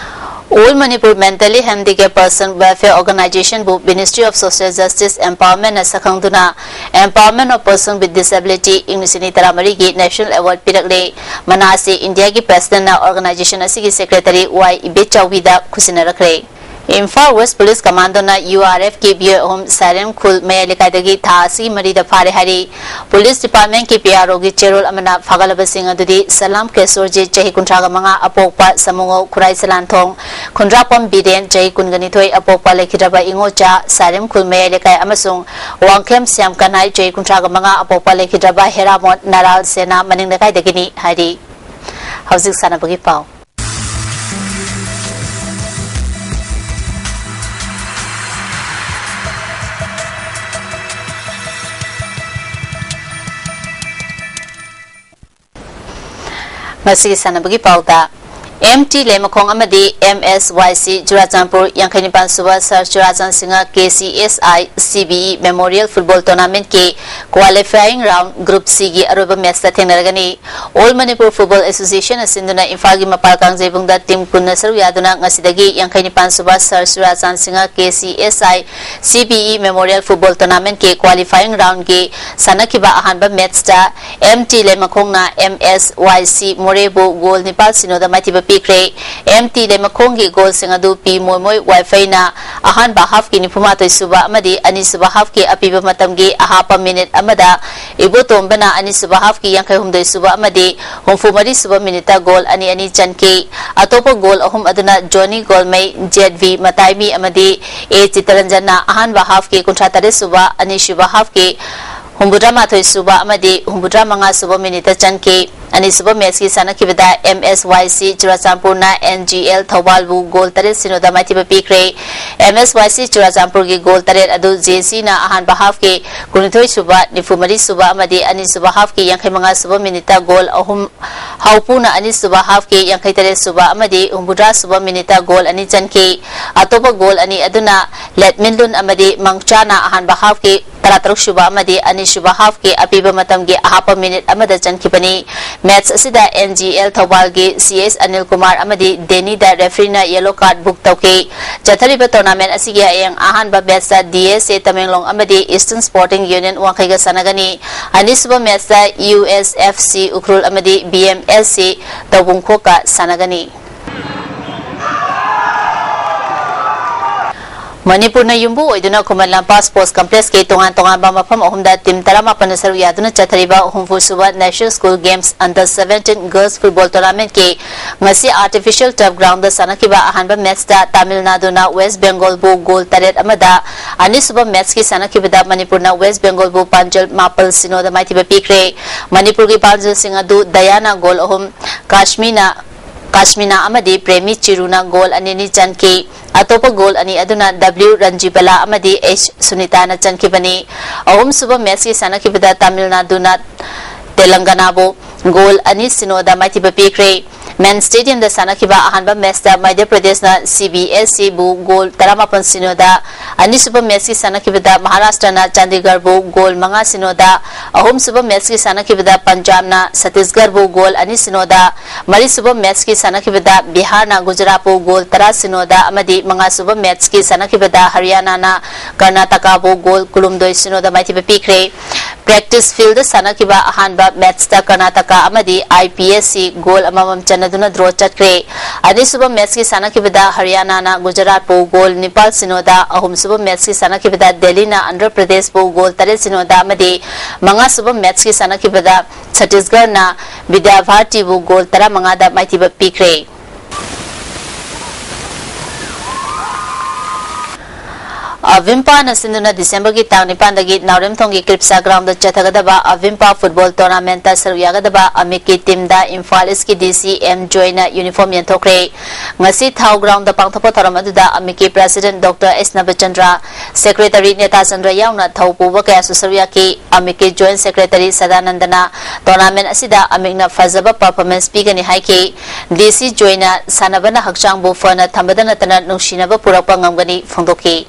All Manipur Mentally Handicap Person Welfare Organization ꯕꯨ Ministry of Social Justice Empowerment ꯅ ꯁꯛꯈꯪꯗꯨꯅ Empowerment of Person with Disability ꯏꯪ ꯂꯤꯁꯤꯡ ꯑꯅꯤ ꯇꯔꯥꯃꯔꯤꯒꯤ National Award ꯄꯤꯔꯛꯂꯦ꯫ ꯃꯅꯥ ꯑꯁꯤ ꯏꯟꯗꯤꯌꯥꯒꯤ president ꯅ organization ꯑꯁꯤꯒꯤ secretary ꯋꯥꯏ ꯏꯕꯦꯆꯥꯎꯕꯤꯗ ꯈꯨꯠꯁꯤꯟꯅꯔꯛꯈ꯭ꯔꯦ꯫ ꯏꯝꯐꯥꯜ West Police Commando ꯅ U R F ꯀꯤ ꯃꯤꯑꯣꯏ ꯑꯍꯨꯝ ꯁꯥꯏꯔꯦꯝ ꯈꯨꯜ ꯃꯌꯥꯏ ꯂꯩꯀꯥꯏꯗꯒꯤ ꯊꯥ ꯑꯁꯤꯒꯤ ꯃꯔꯤꯗ ꯐꯥꯔꯦ ꯍꯥꯏꯔꯤ꯫ Police Department ꯀꯤ P R O ꯒꯤ ꯆꯦꯔꯣꯜ ꯑꯃꯅ ꯐꯥꯒꯠꯂꯕꯁꯤꯡ ꯑꯗꯨꯗꯤ ꯁꯂꯥꯝ ꯀꯦꯁꯣꯔꯖꯤꯠ, ꯆꯍꯤ ꯀꯨꯟꯊ꯭ꯔꯥꯒ ꯃꯉꯥ, ꯑꯄꯣꯛꯄ ꯁꯃꯨꯉꯧ ꯈꯨꯔꯥꯏ ꯁꯂꯥꯟꯊꯣꯡ, ꯈꯨꯟꯗ꯭ꯔꯥꯛꯄꯝ ꯕꯤꯔꯦꯟ, ꯆꯍꯤ ꯀꯨꯟꯒ ꯅꯤꯊꯣꯏ, ꯑꯄꯣꯛꯄ ꯂꯩꯈꯤꯗ꯭ꯔꯕ ꯏꯉꯣꯆꯥ, ꯁꯥꯏꯔꯦꯝ ꯈꯨꯜ ꯃꯌꯥꯏ ꯂꯩꯀꯥꯏ ꯑꯃꯁꯨꯡ ꯋꯥꯡꯈꯦꯝ ꯁ꯭ꯌꯥꯝ ꯀꯟꯍꯥꯏ, ꯆꯍꯤ ꯀꯨꯟꯊ꯭ꯔꯥꯒ ꯃꯉꯥ, ꯑꯄꯣꯛꯄ ꯂꯩꯈꯤꯗ꯭ꯔꯕ ꯍꯦꯔꯥꯃꯣꯠ ꯅꯔꯥꯜ ꯁꯦꯅꯥ ꯃꯅꯤꯡ ꯂꯩꯀꯥꯏꯗꯒꯤꯅꯤ ꯍꯥꯏꯔꯤ꯫ ꯍꯧꯖꯤꯛ ꯁꯥꯟꯅꯕꯒꯤ ꯄꯥꯎ꯫ ꯉꯁꯤꯒꯤ ꯁꯥꯟꯅꯕꯒꯤ ꯄꯥꯎꯗ, M T ꯂꯩꯃꯈꯣꯡ ꯑꯃꯗꯤ M S Y C Churachandpur ꯌꯥꯡꯈꯩ ꯅꯤꯄꯥꯟ ꯁꯨꯕ sir Churachand Singh K C S I C B E Memorial Football Tournament ꯀꯤ qualifying round Group C ꯒꯤ ꯑꯔꯣꯏꯕ match ꯇ ꯊꯦꯡꯅꯔꯒꯅꯤ꯫ All Manipur Football Association ꯅ ꯁꯤꯟꯗꯨꯅ ꯏꯝꯐꯥꯜꯒꯤ ꯃꯄꯥꯜ ꯀꯥꯡꯖꯩꯕꯨꯡꯗ team ꯀꯨꯟꯅ ꯁꯔꯨꯛ ꯌꯥꯗꯨꯅ ꯉꯁꯤꯗꯒꯤ ꯌꯥꯡꯈꯩ ꯅꯤꯄꯥꯟ ꯁꯨꯕ sir Churachand Singh K C S I C B E Memorial Football Tournament ꯀꯤ qualifying round ꯒꯤ ꯁꯥꯟꯅꯈꯤꯕ ꯑꯍꯥꯟꯕ match ꯇ M T ꯂꯩꯃꯈꯣꯡꯅ M S Y C ꯃꯣꯔꯦꯕꯨ goal ꯅꯤꯄꯥꯜ ꯁꯤꯅꯣꯗ ꯃꯥꯏꯊꯤꯕ ꯄꯤꯈ꯭ꯔꯦ꯫ ꯑꯦꯝ ꯇꯤ ꯂꯩꯃꯈꯣꯡꯒꯤ ꯒꯣꯜꯁꯤꯡ ꯑꯗꯨ ꯄꯤ ꯃꯣꯏꯃꯣꯏ ꯋꯥꯏꯐꯩꯅ ꯑꯍꯥꯟꯕ ꯍꯥꯐꯀꯤ ꯅꯤꯐꯨ ꯃꯥꯊꯣꯏ ꯁꯨꯕ ꯑꯃꯗꯤ ꯑꯅꯤꯁꯨꯕ ꯍꯥꯐꯀꯤ ꯑꯄꯤꯕ ꯃꯇꯝꯒꯤ ꯑꯍꯥꯞꯄ ꯃꯤꯅꯤꯠ ꯑꯃꯗ ꯏꯕꯣꯇꯣꯝꯕꯅ ꯑꯅꯤꯁꯨꯕ ꯍꯥꯐꯀꯤ ꯌꯥꯡꯈꯩ ꯍꯨꯝꯗꯣꯏ ꯁꯨꯕ ꯑꯃꯗꯤ ꯍꯨꯝꯐꯨ ꯃꯔꯤ ꯁꯨꯕ ꯃꯤꯅꯤꯠꯇ ꯒꯣꯜ ꯑꯅꯤ ꯑꯅꯤ ꯆꯟꯈꯤ꯫ ꯑꯇꯣꯞꯄ ꯒꯣꯜ ꯑꯍꯨꯝ ꯑꯗꯨꯅ ꯖꯣꯅꯤ ꯒꯣꯜꯃꯩ, ꯖꯦꯠ ꯚꯤ ꯃꯇꯥꯏꯃꯤ ꯑꯃꯗꯤ ꯑꯦ ꯆꯤꯇꯔꯟꯖꯟꯅ ꯑꯍꯥꯟꯕ ꯍꯥꯐꯀꯤ ꯀꯨꯟꯊ꯭ꯔꯥ ꯇꯔꯦꯠ ꯁꯨꯕ, ꯑꯅꯤꯁꯨꯕ ꯍꯥꯐꯀꯤ ꯍꯨꯝꯐꯨꯇꯔꯥ ꯃꯥꯊꯣꯏ ꯁꯨꯕ ꯑꯃꯗꯤ ꯍꯨꯝꯐꯨꯇꯔꯥ ꯃꯉꯥ ꯁꯨꯕ ꯃꯤꯅꯤꯠꯇ ꯆꯟꯈꯤ꯫ ꯑꯅꯤꯁꯨꯕ ꯃꯦꯠꯁꯀꯤ ꯁꯥꯟꯅꯈꯤꯕꯗ ꯑꯦꯝ ꯑꯦꯁ ꯋꯥꯏ ꯁꯤ ꯆꯨꯔꯥꯆꯥꯟꯄꯨꯔꯅ ꯑꯦꯟ ꯖꯤ ꯑꯦꯜ ꯊꯧꯕꯥꯜꯕꯨ ꯒꯣꯜ ꯇꯔꯦꯠ ꯁꯤꯅꯣꯗ ꯃꯥꯏꯊꯤꯕ ꯄꯤꯈ꯭ꯔꯦ꯫ ꯑꯦꯝ ꯑꯦꯁ ꯋꯥꯏ ꯁꯤ ꯆꯨꯔꯥꯆꯥꯟꯄꯨꯔꯒꯤ ꯒꯣꯜ ꯇꯔꯦꯠ ꯑꯗꯨ ꯖꯦ ꯁꯤꯅ ꯑꯍꯥꯟꯕ ꯍꯥꯐꯀꯤ ꯀꯨꯟꯅꯤꯊꯣꯏ ꯁꯨꯕ, ꯅꯤꯐꯨ ꯃꯔꯤ ꯁꯨꯕ ꯑꯃꯗꯤ ꯑꯅꯤꯁꯨꯕ ꯍꯥꯐꯀꯤ ꯌꯥꯡꯈꯩ ꯃꯉꯥ ꯁꯨꯕ ꯃꯤꯅꯤꯠꯇ ꯒꯣꯜ ꯑꯍꯨꯝ, ꯍꯥꯎꯄꯨꯅ ꯑꯅꯤꯁꯨꯕ ꯍꯥꯐꯀꯤ ꯌꯥꯡꯈꯩ ꯇꯔꯦꯠ ꯁꯨꯕ ꯑꯃꯗꯤ ꯍꯨꯝꯐꯨꯇꯔꯥ ꯁꯨꯕ ꯃꯤꯅꯤꯠꯇ ꯒꯣꯜ ꯑꯅꯤ ꯆꯟꯈꯤ꯫ ꯑꯇꯣꯞꯄ ꯒꯣꯜ ꯑꯅꯤ ꯑꯗꯨꯅ ꯂꯦꯠꯃꯤꯟꯂꯨꯟ ꯑꯃꯗꯤ ꯃꯪꯆꯥꯅ ꯑꯍꯥꯟꯕ ꯍꯥꯐꯀꯤ ꯇꯔꯥꯇꯔꯨꯛ ꯁꯨꯕ ꯑꯃꯗꯤ ꯑꯅꯤꯁꯨꯕ ꯍꯥꯐꯀꯤ ꯑꯄꯤꯕ ꯃꯇꯝꯒꯤ ꯑꯍꯥꯞꯄ ꯃꯤꯅꯤꯠ ꯑꯃꯗ ꯆꯟꯈꯤꯕꯅꯤ꯫ ꯃꯦꯠꯁ ꯑꯁꯤꯗ and G L ꯊꯧꯕꯥꯜꯒꯤ C S Anil Kumar ꯑꯃꯗꯤ ꯗꯦꯅꯤꯗ ꯔꯦꯐ꯭ꯔꯤꯅ ꯌꯦꯂꯣ ꯀꯥꯔꯗ ꯕꯨꯛ ꯇꯧꯈꯤ꯫ ꯆꯠꯊꯔꯤꯕ ꯇꯣꯔꯅꯥꯃꯦꯟ ꯑꯁꯤꯒꯤ ꯍꯌꯦꯡ ꯑꯍꯥꯟꯕ ꯃꯦꯠꯁꯇ ꯗꯤ ꯑꯦꯁ ꯑꯦ ꯇꯃꯦꯡꯂꯣꯡ ꯑꯃꯗꯤ ꯏꯁꯇꯔꯟ ꯁ꯭ꯄꯣꯔꯇꯤꯡ ꯌꯨꯅꯤꯌꯟ ꯋꯥꯡꯈꯩꯒ ꯁꯥꯟꯅꯒꯅꯤ꯫ ꯑꯅꯤꯁꯨꯕ ꯃꯦꯠꯁꯇ U S F C Ukhrul ꯑꯃꯗꯤ ꯕꯤ ꯑꯦꯝ ꯑꯦꯁ ꯁꯤ ꯇꯧꯕꯨꯡꯈꯣꯛꯀ ꯁꯥꯟꯅꯒꯅꯤ꯫ ꯃꯅꯤꯄꯨꯔꯅ ꯌꯨꯝꯕꯨ ꯑꯣꯏꯗꯨꯅ ꯈꯨꯃꯟ ꯂꯝꯄꯥꯛ ꯁ꯭ꯄꯣꯔꯠꯁ ꯀꯝꯄ꯭ꯂꯦꯛꯁꯀꯤ ꯇꯣꯉꯥꯟ ꯇꯣꯉꯥꯟꯕ ꯃꯐꯝ ꯑꯍꯨꯝꯗ ꯇꯤꯝ ꯇꯔꯥꯃꯥꯄꯟꯅ ꯁꯔꯨꯛ ꯌꯥꯗꯨꯅ ꯆꯠꯊꯔꯤꯕ ꯍꯨꯝꯐꯨ ꯁꯨꯕ national school games under seventeen girls football ꯇꯣꯔꯅꯥꯃꯦꯟꯠꯀꯤ ꯉꯁꯤ ꯑꯥꯔꯇꯤꯐꯤꯁꯤꯌꯦꯜ ꯇꯔꯐ ꯒ꯭ꯔꯥꯎꯟꯗ ꯁꯥꯟꯅꯈꯤꯕ ꯑꯍꯥꯟꯕ ꯃꯦꯠꯁꯇ ꯇꯥꯃꯤꯜ ꯅꯥꯗꯨꯅ ꯋꯦꯁ ꯕꯦꯡꯒꯣꯜꯕꯨ ꯒꯣꯜ ꯇꯔꯦꯠ ꯑꯃꯗ, ꯑꯅꯤꯁꯨꯕ ꯃꯦꯠꯁꯀꯤ ꯁꯥꯟꯅꯈꯤꯕꯗ ꯃꯅꯤꯄꯨꯔꯅ ꯋꯦꯁ ꯕꯦꯡꯒꯣꯜꯕꯨ ꯄꯥꯟꯖꯜ ꯃꯥꯄꯜ ꯁꯤꯅꯣꯗ ꯃꯥꯏꯊꯤꯕ ꯄꯤꯈ꯭ꯔꯦ꯫ ꯃꯅꯤꯄꯨꯔꯒꯤ ꯄꯥꯟꯖꯜꯁꯤꯡ ꯑꯗꯨ ꯗꯌꯥꯅ ꯒꯣꯜ ꯑꯍꯨꯝ, ꯀꯥꯁꯃꯤꯅ ꯀꯥꯁꯃꯤꯅꯥ ꯑꯃꯗꯤ ꯄ꯭ꯔꯦꯃꯤ ꯆꯤꯔꯨꯅ ꯒꯣꯜ ꯑꯅꯤ ꯑꯅꯤ ꯆꯟꯈꯤ꯫ ꯑꯇꯣꯞꯄ ꯒꯣꯜ ꯑꯅꯤ ꯑꯗꯨꯅ ꯗꯕ꯭ꯂꯤꯎ ꯔꯟꯖꯤꯕꯂꯥ ꯑꯃꯗꯤ ꯑꯩꯆ ꯁꯨꯅꯤꯇꯥꯅ ꯆꯟꯈꯤꯕꯅꯤ꯫ ꯑꯍꯨꯝꯁꯨꯕ ꯃꯦꯠꯁꯀꯤ ꯁꯥꯟꯅꯈꯤꯕꯗ ꯇꯥꯃꯤꯜ ꯅꯥꯗꯨꯅ ꯇꯦꯂꯪꯒꯅꯥꯕꯨ ꯒꯣꯜ ꯑꯅꯤ ꯁꯤꯅꯣꯗ ꯃꯥꯏꯊꯤꯕ ꯄꯤꯈ꯭ꯔꯦ꯫ ꯃꯦꯟ ꯁ꯭ꯇꯦꯗꯤꯌꯝꯗ ꯁꯥꯟꯅꯈꯤꯕ ꯑꯍꯥꯟꯕ ꯃꯦꯠꯁꯇ ꯃꯙ꯭ꯌ ꯄ꯭ꯔꯗꯦꯁꯅ ꯁꯤ ꯕꯤ ꯑꯦꯁ ꯁꯤꯕꯨ ꯒꯣꯜ ꯇꯔꯥꯃꯥꯄꯟ ꯁꯤꯅꯣꯗ, ꯑꯅꯤꯁꯨꯕ ꯃꯦꯠꯁꯀꯤ ꯁꯥꯟꯅꯈꯤꯕꯗ ꯃꯍꯥꯔꯥꯁꯇ꯭ꯔꯅ ꯆꯥꯟꯗꯤꯒꯔꯕꯨ ꯒꯣꯜ ꯃꯉꯥ ꯁꯤꯅꯣꯗ, ꯑꯍꯨꯝꯁꯨꯕ ꯃꯦꯠꯁꯀꯤ ꯁꯥꯟꯅꯈꯤꯕꯗ ꯄꯟꯖꯥꯕꯅ ꯁꯠꯇꯤꯁꯒꯔꯕꯨ ꯒꯣꯜ ꯑꯅꯤ ꯁꯤꯅꯣꯗ, ꯃꯔꯤꯁꯨꯕ ꯃꯦꯠꯁꯀꯤ ꯁꯥꯟꯅꯈꯤꯕꯗ ꯕꯤꯍꯥꯔꯅ ꯒꯨꯖꯔꯥꯠꯄꯨ ꯒꯣꯜ ꯇꯔꯥ ꯁꯤꯅꯣꯗ ꯑꯃꯗꯤ ꯃꯉꯥꯁꯨꯕ ꯃꯦꯠꯁꯀꯤ ꯁꯥꯟꯅꯈꯤꯕꯗ ꯍꯔꯤꯌꯥꯅꯥꯅ ꯀꯔꯅꯥꯇꯀꯥꯕꯨ ꯒꯣꯜ ꯀꯨꯟꯍꯨꯝꯗꯣꯏ ꯁꯤꯅꯣꯗ ꯃꯥꯏꯊꯤꯕ ꯄꯤꯈ꯭ꯔꯦ꯫ Practice field ꯁꯥꯟꯅꯈꯤꯕ ꯑꯍꯥꯟꯕ match ꯇ ꯀꯔꯅꯥꯇꯀꯥ ꯑꯃꯗꯤ I P S C goal ꯑꯃꯃꯝ ꯆꯟꯅꯗꯨꯅ draw ꯆꯠꯈ꯭ꯔꯦ꯫ ꯑꯅꯤꯁꯨꯕ match ꯀꯤ ꯁꯥꯟꯅꯈꯤꯕꯗ ꯍꯔꯤꯌꯥꯅꯥꯅ ꯒꯨꯖꯔꯥꯠꯄꯨ goal ꯅꯤꯄꯥꯜ ꯁꯤꯅꯣꯗ, ꯑꯍꯨꯝꯁꯨꯕ match ꯀꯤ ꯁꯥꯟꯅꯈꯤꯕꯗ ꯗꯦꯜꯂꯤꯅ ꯑꯟꯙ꯭ꯔ ꯄ꯭ꯔꯗꯦꯁꯄꯨ goal ꯇꯔꯦꯠ ꯁꯤꯅꯣꯗ ꯑꯃꯗꯤ ꯃꯉꯥꯁꯨꯕ match ꯀꯤ ꯁꯥꯟꯅꯈꯤꯕꯗ ꯁꯠꯇꯤꯁꯒꯔꯅ ꯕꯤꯗ꯭ꯌꯥꯚꯥꯔꯇꯤꯕꯨ goal ꯇꯔꯥꯃꯉꯥꯗ ꯃꯥꯏꯊꯤꯕ ꯄꯤꯈ꯭ꯔꯦ꯫ ꯑꯚꯤꯝꯄꯥꯅ ꯁꯤꯟꯗꯨꯅ ꯗꯤꯁꯦꯝꯕꯔꯒꯤ ꯇꯥꯡ ꯅꯤꯄꯥꯟꯗꯒꯤ ꯅꯥꯎꯔꯦꯝꯊꯣꯡꯒꯤ ꯀ꯭ꯔꯤꯞꯁꯥ ground ꯗ ꯆꯠꯊꯒꯗꯕ ꯑꯚꯤꯝꯄꯥ football tournament ꯇ ꯁꯔꯨꯛ ꯌꯥꯒꯗꯕ ꯑꯃꯤꯛꯀꯤ team ꯗ ꯏꯝꯐꯥꯜ East ꯀꯤ D C M ꯖꯣꯏꯅ uniform ꯌꯦꯟꯊꯣꯛꯈ꯭ꯔꯦ꯫ ꯉꯁꯤ ꯊꯥꯎ ground ꯗ ꯄꯥꯡꯊꯣꯛꯄ ꯊꯧꯔꯝ ꯑꯗꯨꯗ ꯑꯃꯤꯛꯀꯤ president Doctor S ꯅꯕꯆꯟꯗ꯭ꯔ, secretary ꯅꯦꯇꯥꯆꯟꯗ꯭ꯔ ꯌꯥꯎꯅ ꯊꯧ ꯄꯨꯕ ꯀꯌꯥꯁꯨ ꯁꯔꯨꯛ ꯌꯥꯈꯤ꯫ ꯑꯃꯤꯛꯀꯤ joint secretary ꯁꯗꯥꯅꯟꯗꯅ tournament ꯑꯁꯤꯗ ꯑꯃꯤꯛꯅ ꯐꯖꯕ performance ꯄꯤꯒꯅꯤ ꯍꯥꯏꯈꯤ꯫ D C ꯖꯣꯏꯅ ꯁꯥꯟꯅꯕꯅ ꯍꯛꯆꯥꯡꯕꯨ ꯐꯅ ꯊꯝꯕꯗ ꯅꯠꯇꯅ ꯅꯨꯡꯁꯤꯅꯕ ꯄꯨꯔꯛꯄ ꯉꯝꯒꯅꯤ ꯐꯣꯡꯗꯣꯛꯈꯤ꯫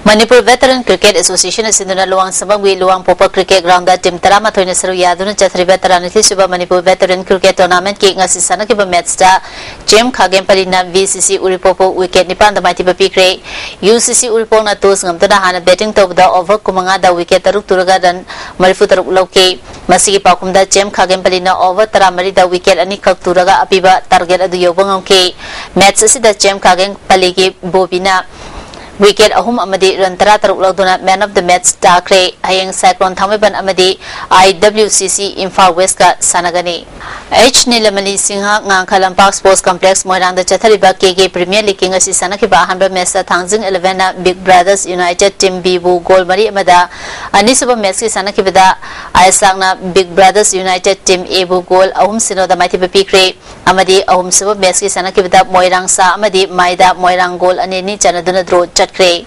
ꯃꯅꯤꯄꯨꯔ Veteran Cricket Association ꯑꯁꯤꯅ ꯂꯨꯋꯥꯡꯁꯪꯕꯝꯒꯤ ꯂꯨꯋꯥꯡꯄꯣꯛꯄ cricket ground ꯗ team ꯇꯔꯥꯃꯥꯊꯣꯏꯅ ꯁꯔꯨꯛ ꯌꯥꯗꯨꯅ ꯆꯠꯊꯔꯤꯕ ꯇꯔꯥꯅꯤꯊꯣꯏ ꯁꯨꯕ ꯃꯅꯤꯄꯨꯔ Veteran Cricket Tournament ꯀꯤ ꯉꯁꯤ ꯁꯥꯟꯅꯈꯤꯕ match ꯇ ꯆꯦꯝ ꯈꯥꯒꯦꯝꯄꯜꯂꯤꯅ V C C ꯎꯔꯤꯄꯣꯛꯄꯨ wicket ꯅꯤꯄꯥꯟꯗ ꯃꯥꯏꯊꯤꯕ ꯄꯤꯈ꯭ꯔꯦ꯫ U C C ꯎꯔꯤꯄꯣꯛꯅ toss ꯉꯝꯗꯨꯅ ꯍꯥꯟꯅ batting ꯇꯧꯕꯗ over ꯀꯨꯟꯃꯉꯥꯗ wicket ꯇꯔꯨꯛ ꯇꯨꯔꯒ run ꯃꯔꯤꯐꯨ ꯇꯔꯨꯛ ꯂꯧꯈꯤ꯫ ꯃꯁꯤꯒꯤ ꯄꯥꯎꯈꯨꯝꯗ ꯆꯦꯝ ꯈꯥꯒꯦꯝꯄꯜꯂꯤꯅ over ꯇꯔꯥꯃꯔꯤꯗ wicket ꯑꯅꯤꯈꯛ ꯇꯨꯔꯒ ꯑꯄꯤꯕ target ꯑꯗꯨ ꯌꯧꯕ ꯉꯝꯈꯤ꯫ Match ꯑꯁꯤꯗ ꯆꯦꯝ ꯈꯥꯒꯦꯝꯄꯜꯂꯤꯒꯤ ꯕꯣꯕꯤꯅ wicket ꯑꯍꯨꯝ ꯑꯃꯗꯤ run ꯇꯔꯥꯇꯔꯨꯛ ꯂꯧꯗꯨꯅ man of the match ꯇꯥꯈ꯭ꯔꯦ꯫ ꯍꯌꯦꯡ Cyclone ꯊꯥꯡꯃꯩꯕꯟ ꯑꯃꯗꯤ I W C C Imphal West ꯀ ꯁꯥꯟꯅꯒꯅꯤ꯫ H ꯅꯤꯂꯃꯅꯤ ꯁꯤꯡꯍ ꯉꯥꯡꯈ ꯂꯝꯄꯥꯛ Sports Complex ꯃꯣꯏꯔꯥꯡꯗ ꯆꯠꯊꯔꯤꯕ K K Premier League ꯀꯤ ꯉꯁꯤ ꯁꯥꯟꯅꯈꯤꯕ ꯑꯍꯥꯟꯕ match ꯇ ꯊꯥꯡꯖꯤꯡ eleven ꯅ Big Brothers United Team B ꯕꯨ goal ꯃꯔꯤ ꯑꯃꯗ, ꯑꯅꯤꯁꯨꯕ match ꯀꯤ ꯁꯥꯟꯅꯈꯤꯕꯗ ꯑꯥꯏꯁꯥꯛꯅ Big Brothers United Team A ꯕꯨ goal ꯑꯍꯨꯝ ꯁꯤꯅꯣꯗ ꯃꯥꯏꯊꯤꯕ ꯄꯤꯈ꯭ꯔꯦ꯫ ꯑꯃꯗꯤ ꯑꯍꯨꯝꯁꯨꯕ match ꯀꯤ ꯁꯥꯟꯅꯈꯤꯕꯗ ꯃꯣꯏꯔꯥꯡ ꯁꯥ ꯑꯃꯗꯤ ꯃꯥꯏꯗ ꯃꯣꯏꯔꯥꯡ goal ꯑꯅꯤ ꯑꯅꯤ ꯆꯟꯅꯗꯨꯅ draw ꯆꯠꯈ꯭ꯔꯦ꯫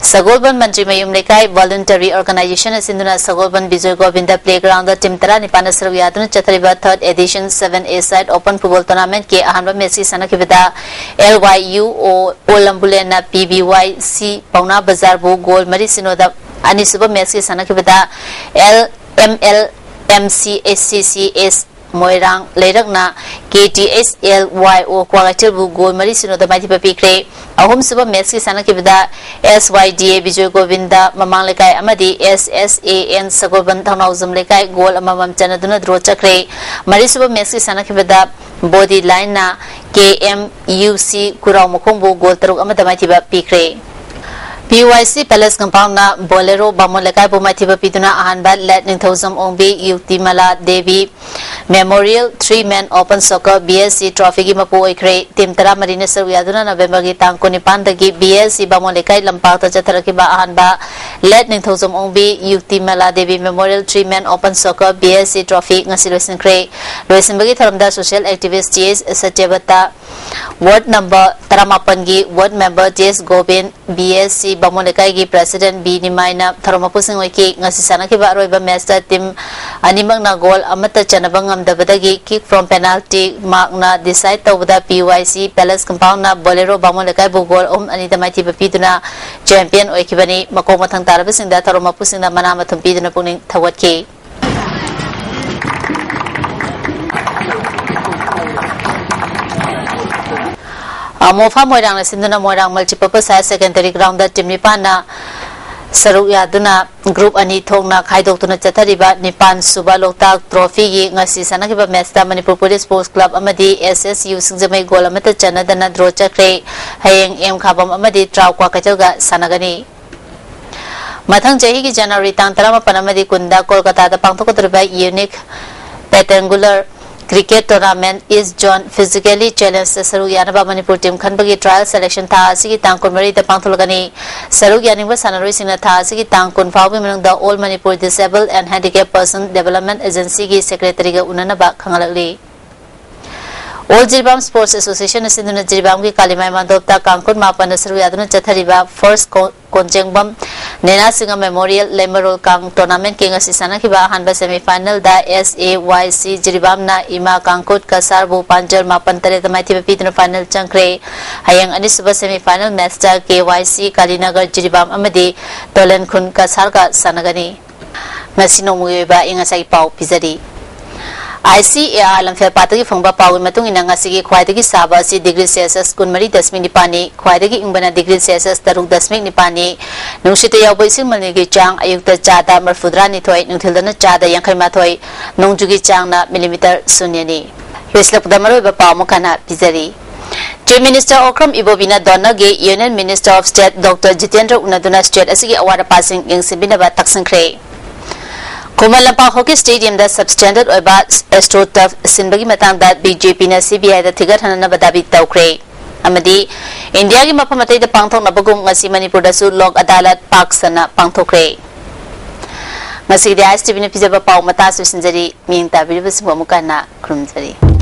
ꯁꯒꯣꯜꯕꯟ ꯃꯟꯇ꯭ꯔꯤ ꯃꯌꯨꯝ ꯂꯩꯀꯥꯏ Voluntary Organization ꯅ ꯁꯤꯟꯗꯨꯅ ꯁꯒꯣꯜꯕꯟ ꯕꯤꯖꯣꯏ ꯒꯣꯕꯤꯟꯗ playground ꯗ team ꯇꯔꯥꯅꯤꯄꯥꯟꯅ ꯁꯔꯨꯛ ꯌꯥꯗꯨꯅ ꯆꯠꯊꯔꯤꯕ third edition seven A side open football tournament ꯀꯤ ꯑꯍꯥꯟꯕ match ꯀꯤ ꯁꯥꯟꯅꯈꯤꯕꯗ L Y U O ꯑꯣ ꯂꯝꯕꯨꯂꯦꯟꯅ P B Y C ꯄꯥꯎꯅꯥ ꯕꯖꯥꯔꯕꯨ goal ꯃꯔꯤ ꯁꯤꯅꯣꯗ, ꯑꯅꯤꯁꯨꯕ match ꯀꯤ ꯁꯥꯟꯅꯈꯤꯕꯗ L M L M C H C C S ꯃꯣꯏꯔꯥꯡ ꯂꯩꯔꯛꯅ ꯀꯦ ꯇꯤ ꯑꯩꯆ ꯑꯦꯜ ꯋꯥꯏ ꯑꯣ ꯀ꯭ꯋꯥꯀꯩꯊꯦꯜꯕꯨ goal ꯃꯔꯤ ꯁꯤꯅꯣꯗ ꯃꯥꯏꯊꯤꯕ ꯄꯤꯈ꯭ꯔꯦ꯫ ꯑꯍꯨꯝꯁꯨꯕ ꯃꯦꯠꯁꯀꯤ ꯁꯥꯟꯅꯈꯤꯕꯗ ꯑꯦꯁ ꯋꯥꯏ ꯗꯤ ꯑꯦ ꯕꯤꯖꯣꯏ ꯒꯣꯕꯤꯟꯗ ꯃꯃꯥꯡ ꯂꯩꯀꯥꯏ ꯑꯃꯗꯤ ꯑꯦꯁ ꯑꯦꯁ ꯑꯦ ꯑꯦꯟ ꯁꯒꯣꯜꯕꯟ ꯊꯧꯅꯥꯎꯖꯝ ꯂꯩꯀꯥꯏ ꯒꯣꯜ ꯑꯃꯃꯝ ꯆꯟꯅꯗꯨꯅ ꯗ꯭ꯔꯣ ꯆꯠꯈ꯭ꯔꯦ꯫ ꯃꯔꯤꯁꯨꯕ ꯃꯦꯠꯁꯀꯤ ꯁꯥꯟꯅꯈꯤꯕꯗ ꯕꯣꯗꯤ ꯂꯥꯏꯟꯅ ꯀꯦ ꯑꯦꯝ ꯌꯨ ꯁꯤ ꯈꯨꯔꯥꯎꯃꯈꯣꯡꯕꯨ ꯒꯣꯜ ꯇꯔꯨꯛ ꯑꯃꯗ ꯃꯥꯏꯊꯤꯕ ꯄꯤꯈ꯭ꯔꯦ꯫ ꯄꯤ ꯋꯥꯏ ꯁꯤ ꯄꯦꯂꯦꯁ ꯀꯝꯄꯥꯎꯟꯅ ꯕꯣꯂꯦꯔꯣ ꯕꯥꯃꯣꯟ ꯂꯩꯀꯥꯏꯕꯨ ꯃꯥꯏꯊꯤꯕ ꯄꯤꯗꯨꯅ ꯑꯍꯥꯟꯕ ꯂꯦꯠ ꯅꯤꯡꯊꯧꯖꯝ ꯑꯣꯡꯕꯤ Yuktimala Devi memorial three men open soccer B S C ꯇ꯭ꯔꯣꯐꯤꯒꯤ ꯃꯄꯨ ꯑꯣꯏꯈ꯭ꯔꯦ꯫ ꯇꯤꯝ ꯇꯔꯥꯃꯔꯤꯅ ꯁꯔꯨꯛ ꯌꯥꯗꯨꯅ ꯅꯕꯦꯝꯕꯔꯒꯤ ꯇꯥꯡ ꯀꯨꯟꯅꯤꯄꯥꯟꯗꯒꯤ ꯕꯤ ꯑꯦꯁ ꯁꯤ ꯕꯥꯃꯣꯟ ꯂꯩꯀꯥꯏ ꯂꯝꯄꯥꯛꯇ ꯆꯠꯊꯔꯛꯈꯤꯕ ꯑꯍꯥꯟꯕ ꯂꯦꯠ ꯅꯤꯡꯊꯧꯖꯝ ꯑꯣꯡꯕꯤ Yuktimala Devi memorial three men open soccer B S C trophy ꯉꯁꯤ ꯂꯣꯏꯁꯤꯟꯈ꯭ꯔꯦ꯫ ꯂꯣꯏꯁꯤꯟꯕꯒꯤ ꯊꯧꯔꯝꯗ social activist T S Satyabrat, ward number ꯇꯔꯥꯃꯥꯄꯟꯒꯤ ward member T S Gobin, B S C Bamon ꯂꯩꯀꯥꯏꯒꯤ ꯄ꯭ꯔꯦꯁꯤꯗꯦꯟꯠ ꯕꯤ ꯅꯤꯃꯥꯏꯅ ꯊꯧꯔꯝ ꯃꯄꯨꯁꯤꯡ ꯑꯣꯏꯈꯤ꯫ ꯉꯁꯤ ꯁꯥꯟꯅꯈꯤꯕ ꯑꯔꯣꯏꯕ ꯃꯦꯠꯁꯇ ꯇꯤꯝ ꯑꯅꯤꯃꯛꯅ ꯒꯣꯜ ꯑꯃꯠꯇ ꯆꯟꯅꯕ ꯉꯝꯗꯕꯗꯒꯤ kick from penalty markꯅ decide ꯇꯧꯕꯗ ꯄꯤ ꯋꯥꯏ ꯁꯤ ꯄꯦꯂꯦꯁ ꯀꯝꯄꯥꯎꯟꯅ ꯕꯣꯂꯦꯔꯣ ꯕꯥꯃꯣꯟ ꯂꯩꯀꯥꯏꯕꯨ ꯒꯣꯜ ꯑꯍꯨꯝ ꯑꯅꯤꯗ ꯃꯥꯏꯊꯤꯕ ꯄꯤꯗꯨꯅ ꯆꯦꯝꯄꯤꯌꯟ ꯑꯣꯏꯈꯤꯕꯅꯤ꯫ ꯃꯀꯣꯛ ꯃꯊꯪ ꯇꯥꯔꯕꯁꯤꯡꯗ ꯊꯧꯔꯝ ꯃꯄꯨꯁꯤꯡꯅ ꯃꯅꯥ ꯃꯊꯨꯝ ꯄꯤꯗꯨꯅ ꯄꯨꯛꯅꯤꯡ ꯊꯧꯒꯠꯈꯤ꯫ ꯑꯃꯣꯐꯥ ꯃꯣꯏꯔꯥꯡꯅ ꯁꯤꯟꯗꯨꯅ ꯃꯣꯏꯔꯥꯡ multipurpose higher secondary groundꯗ team ꯅꯤꯄꯥꯟꯅ ꯁꯔꯨꯛ ꯌꯥꯗꯨꯅ group ꯑꯅꯤ ꯊꯣꯛꯅ ꯈꯥꯏꯗꯣꯛꯇꯨꯅ ꯆꯠꯊꯔꯤꯕ ꯅꯤꯄꯥꯟ ꯁꯨꯕ ꯂꯣꯛꯇꯥꯛ trophyꯒꯤ ꯉꯁꯤ ꯁꯥꯟꯅꯈꯤꯕ matchꯇ ꯃꯅꯤꯄꯨꯔ police sports club ꯑꯃꯗꯤ ꯑꯦꯁ ꯑꯦꯁ ꯌꯨ ꯁꯤꯡꯖꯃꯩ goal ꯑꯃꯠꯇ ꯆꯟꯅꯗꯅ draw ꯆꯠꯈ꯭ꯔꯦ꯫ ꯍꯌꯦꯡ ꯑꯦꯝ ꯈꯥꯕꯝ ꯑꯃꯗꯤ ꯇ꯭ꯔꯥꯎ ꯀ꯭ꯋꯥꯀꯩꯊꯦꯜꯒ ꯁꯥꯟꯅꯒꯅꯤ꯫ ꯃꯊꯪ ꯆꯍꯤꯒꯤ ꯖꯅꯋꯥꯔꯤ ꯇꯥꯡ ꯇꯔꯥꯃꯥꯄꯟ ꯑꯃꯗꯤ ꯀꯨꯟꯗ ꯀꯣꯜꯀꯇꯥꯗ ꯄꯥꯡꯊꯣꯛꯀꯗꯧꯔꯤꯕ Unique Rectangular Cricket Tournament East Zone Physically Challengeꯇ ꯁꯔꯨꯛ ꯌꯥꯅꯕ ꯃꯅꯤꯄꯨꯔ team ꯈꯟꯕꯒꯤ trial selection ꯊꯥ ꯑꯁꯤꯒꯤ ꯇꯥꯡ ꯀꯨꯟꯃꯔꯤꯗ ꯄꯥꯡꯊꯣꯛꯂꯒꯅꯤ꯫ ꯁꯔꯨꯛ ꯌꯥꯅꯤꯡꯕ ꯁꯥꯟꯅꯔꯣꯏꯁꯤꯡꯅ ꯊꯥ ꯑꯁꯤꯒꯤ ꯇꯥꯡ ꯀꯨꯟ ꯐꯥꯎꯕꯒꯤ ꯃꯅꯨꯡꯗ All Manipur Disabled and Handicap Person Development Agencyꯒꯤ secretaryꯒ ꯎꯅꯅꯕ ꯈꯪꯍꯜꯂꯛꯂꯤ꯫ All Jiribam Sports Associationꯅ ꯁꯤꯟꯗꯨꯅ ꯖꯤꯔꯤꯕꯥꯝꯒꯤ ꯀꯥꯂꯤꯃꯥꯏ ꯃꯟꯗꯣꯞꯇ ꯀꯥꯡ ꯀꯨꯟ ꯃꯥꯄꯟꯗ ꯁꯔꯨꯛ ꯌꯥꯗꯨꯅ ꯆꯠꯊꯔꯤꯕ First ꯀꯣ-, ꯀꯣꯟꯖꯦꯡꯕꯝ ꯅꯦꯅꯥ ꯁꯤꯡꯍ Memorial ꯂꯩꯃꯔꯣꯜ ꯀꯥꯡ tournamentꯀꯤ ꯉꯁꯤ ꯁꯥꯟꯅꯈꯤꯕ ꯑꯍꯥꯟꯕ semifinalꯗ ꯑꯦꯁ ꯑꯦ ꯋꯥꯏ ꯁꯤ ꯖꯤꯔꯤꯕꯥꯝꯅ ꯏꯃꯥ ꯀꯥꯡꯈꯨꯠ ꯀꯁꯥꯔꯕꯨ ꯄꯥꯟꯖꯜ ꯃꯥꯄꯟ ꯇꯔꯦꯠꯇ ꯃꯥꯏꯊꯤꯕ ꯄꯤꯗꯨꯅ final ꯆꯪꯈ꯭ꯔꯦ꯫ ꯍꯌꯦꯡ ꯑꯅꯤꯁꯨꯕ semifinal matchꯇ ꯀꯦ ꯋꯥꯏ ꯁꯤ ꯀꯥꯂꯤꯅꯒꯔ ꯖꯤꯔꯤꯕꯥꯝ ꯑꯃꯗꯤ ꯇꯣꯂꯦꯟꯈꯨꯟ ꯀꯁꯥꯔꯒ ꯁꯥꯟꯅꯒꯅꯤ꯫ ꯉꯁꯤ ꯅꯣꯡꯃꯒꯤ ꯑꯣꯏꯕ ꯑꯏꯪ ꯑꯁꯥꯒꯤ ꯄꯥꯎ ꯄꯤꯖꯔꯤ꯫ ICAR ꯂꯝꯐꯦꯜꯄꯥꯠꯇꯒꯤ ꯐꯪꯕ ꯄꯥꯎꯒꯤ ꯃꯇꯨꯡ ꯏꯟꯅ, ꯉꯁꯤꯒꯤ ꯈ꯭ꯋꯥꯏꯗꯒꯤ ꯁꯥꯕ ꯑꯁꯤ ꯗꯤꯒ꯭ꯔꯤ ꯁꯦꯜꯁꯤꯌꯁ ꯀꯨꯟꯃꯔꯤ ꯗꯁꯃꯤꯛ ꯅꯤꯄꯥꯟꯅꯤ, ꯈ꯭ꯋꯥꯏꯗꯒꯤ ꯏꯪꯕꯅ ꯗꯤꯒ꯭ꯔꯤ ꯁꯦꯜꯁꯤꯌꯁ ꯇꯔꯨꯛ ꯗꯁꯃꯤꯛ ꯅꯤꯄꯥꯟꯅꯤ꯫ ꯅꯨꯡꯁꯤꯠꯇ ꯌꯥꯎꯕ ꯏꯁꯤꯡ ꯃꯅꯤꯜꯒꯤ ꯆꯥꯡ ꯑꯌꯨꯛꯇ ꯆꯥꯗ ꯃꯔꯐꯨꯇꯔꯥꯅꯤꯊꯣꯏ, ꯅꯨꯡꯊꯤꯜꯗꯅ ꯆꯥꯗ ꯌꯥꯡꯈꯩ ꯃꯥꯊꯣꯏ, ꯅꯣꯡꯖꯨꯒꯤ ꯆꯥꯡꯅ ꯃꯤꯂꯤꯃꯤꯇꯔ ꯁꯨꯟꯌꯅꯤ꯫ ꯂꯣꯏꯁꯤꯜꯂꯛꯄꯗ ꯃꯔꯨꯑꯣꯏꯕ ꯄꯥꯎ ꯑꯃꯨꯛ ꯍꯟꯅ ꯄꯤꯖꯔꯤ꯫ Chief Minister Okram Ibobiꯅ ꯗꯣꯅꯒꯤ Union Minister of State Doctor Jitendra ꯎꯅꯗꯨꯅ state ꯑꯁꯤꯒꯤ ꯑꯋꯥꯠ ꯑꯄꯥꯁꯤꯡ ꯌꯦꯡꯁꯤꯟꯕꯤꯅꯕ ꯇꯛꯁꯤꯟꯈ꯭ꯔꯦ꯫ ꯈꯨꯃꯟ ꯂꯝꯄꯥꯛ ꯍꯣꯀꯤ ꯁ꯭ꯇꯦꯗꯤꯌꯝꯗ substandard ꯑꯣꯏꯕ AstroTurf ꯁꯤꯟꯕꯒꯤ ꯃꯇꯥꯡꯗ BJPꯅ CBIꯗ ꯊꯤꯒꯠꯍꯟꯅꯅꯕ ꯗꯥꯕꯤ ꯇꯧꯈ꯭ꯔꯦ꯫ ꯑꯃꯗꯤ ꯏꯟꯗꯤꯌꯥꯒꯤ ꯃꯐꯝ ꯑꯇꯩꯗ ꯄꯥꯡꯊꯣꯛꯅꯕꯒꯨꯝ ꯉꯁꯤ ꯃꯅꯤꯄꯨꯔꯗꯁꯨ ꯂꯣꯛ ꯑꯗꯥꯂꯠ ꯄꯥꯛ ꯁꯟꯅ ꯄꯥꯡꯊꯣꯛꯈ꯭ꯔꯦ꯫ ꯉꯁꯤꯒꯤꯗꯤ ISTVꯅ ꯄꯤꯖꯕ ꯄꯥꯎ ꯃꯇꯥꯡ ꯑꯁꯤꯗ ꯂꯣꯏꯁꯤꯟꯖꯔꯤ꯫ ꯃꯤꯠꯌꯦꯡ ꯇꯥꯕꯤꯔꯤꯕꯁꯤꯡꯕꯨ ꯑꯃꯨꯛꯀ ꯍꯟꯅ ꯈꯨꯔꯨꯝꯖꯔꯤ꯫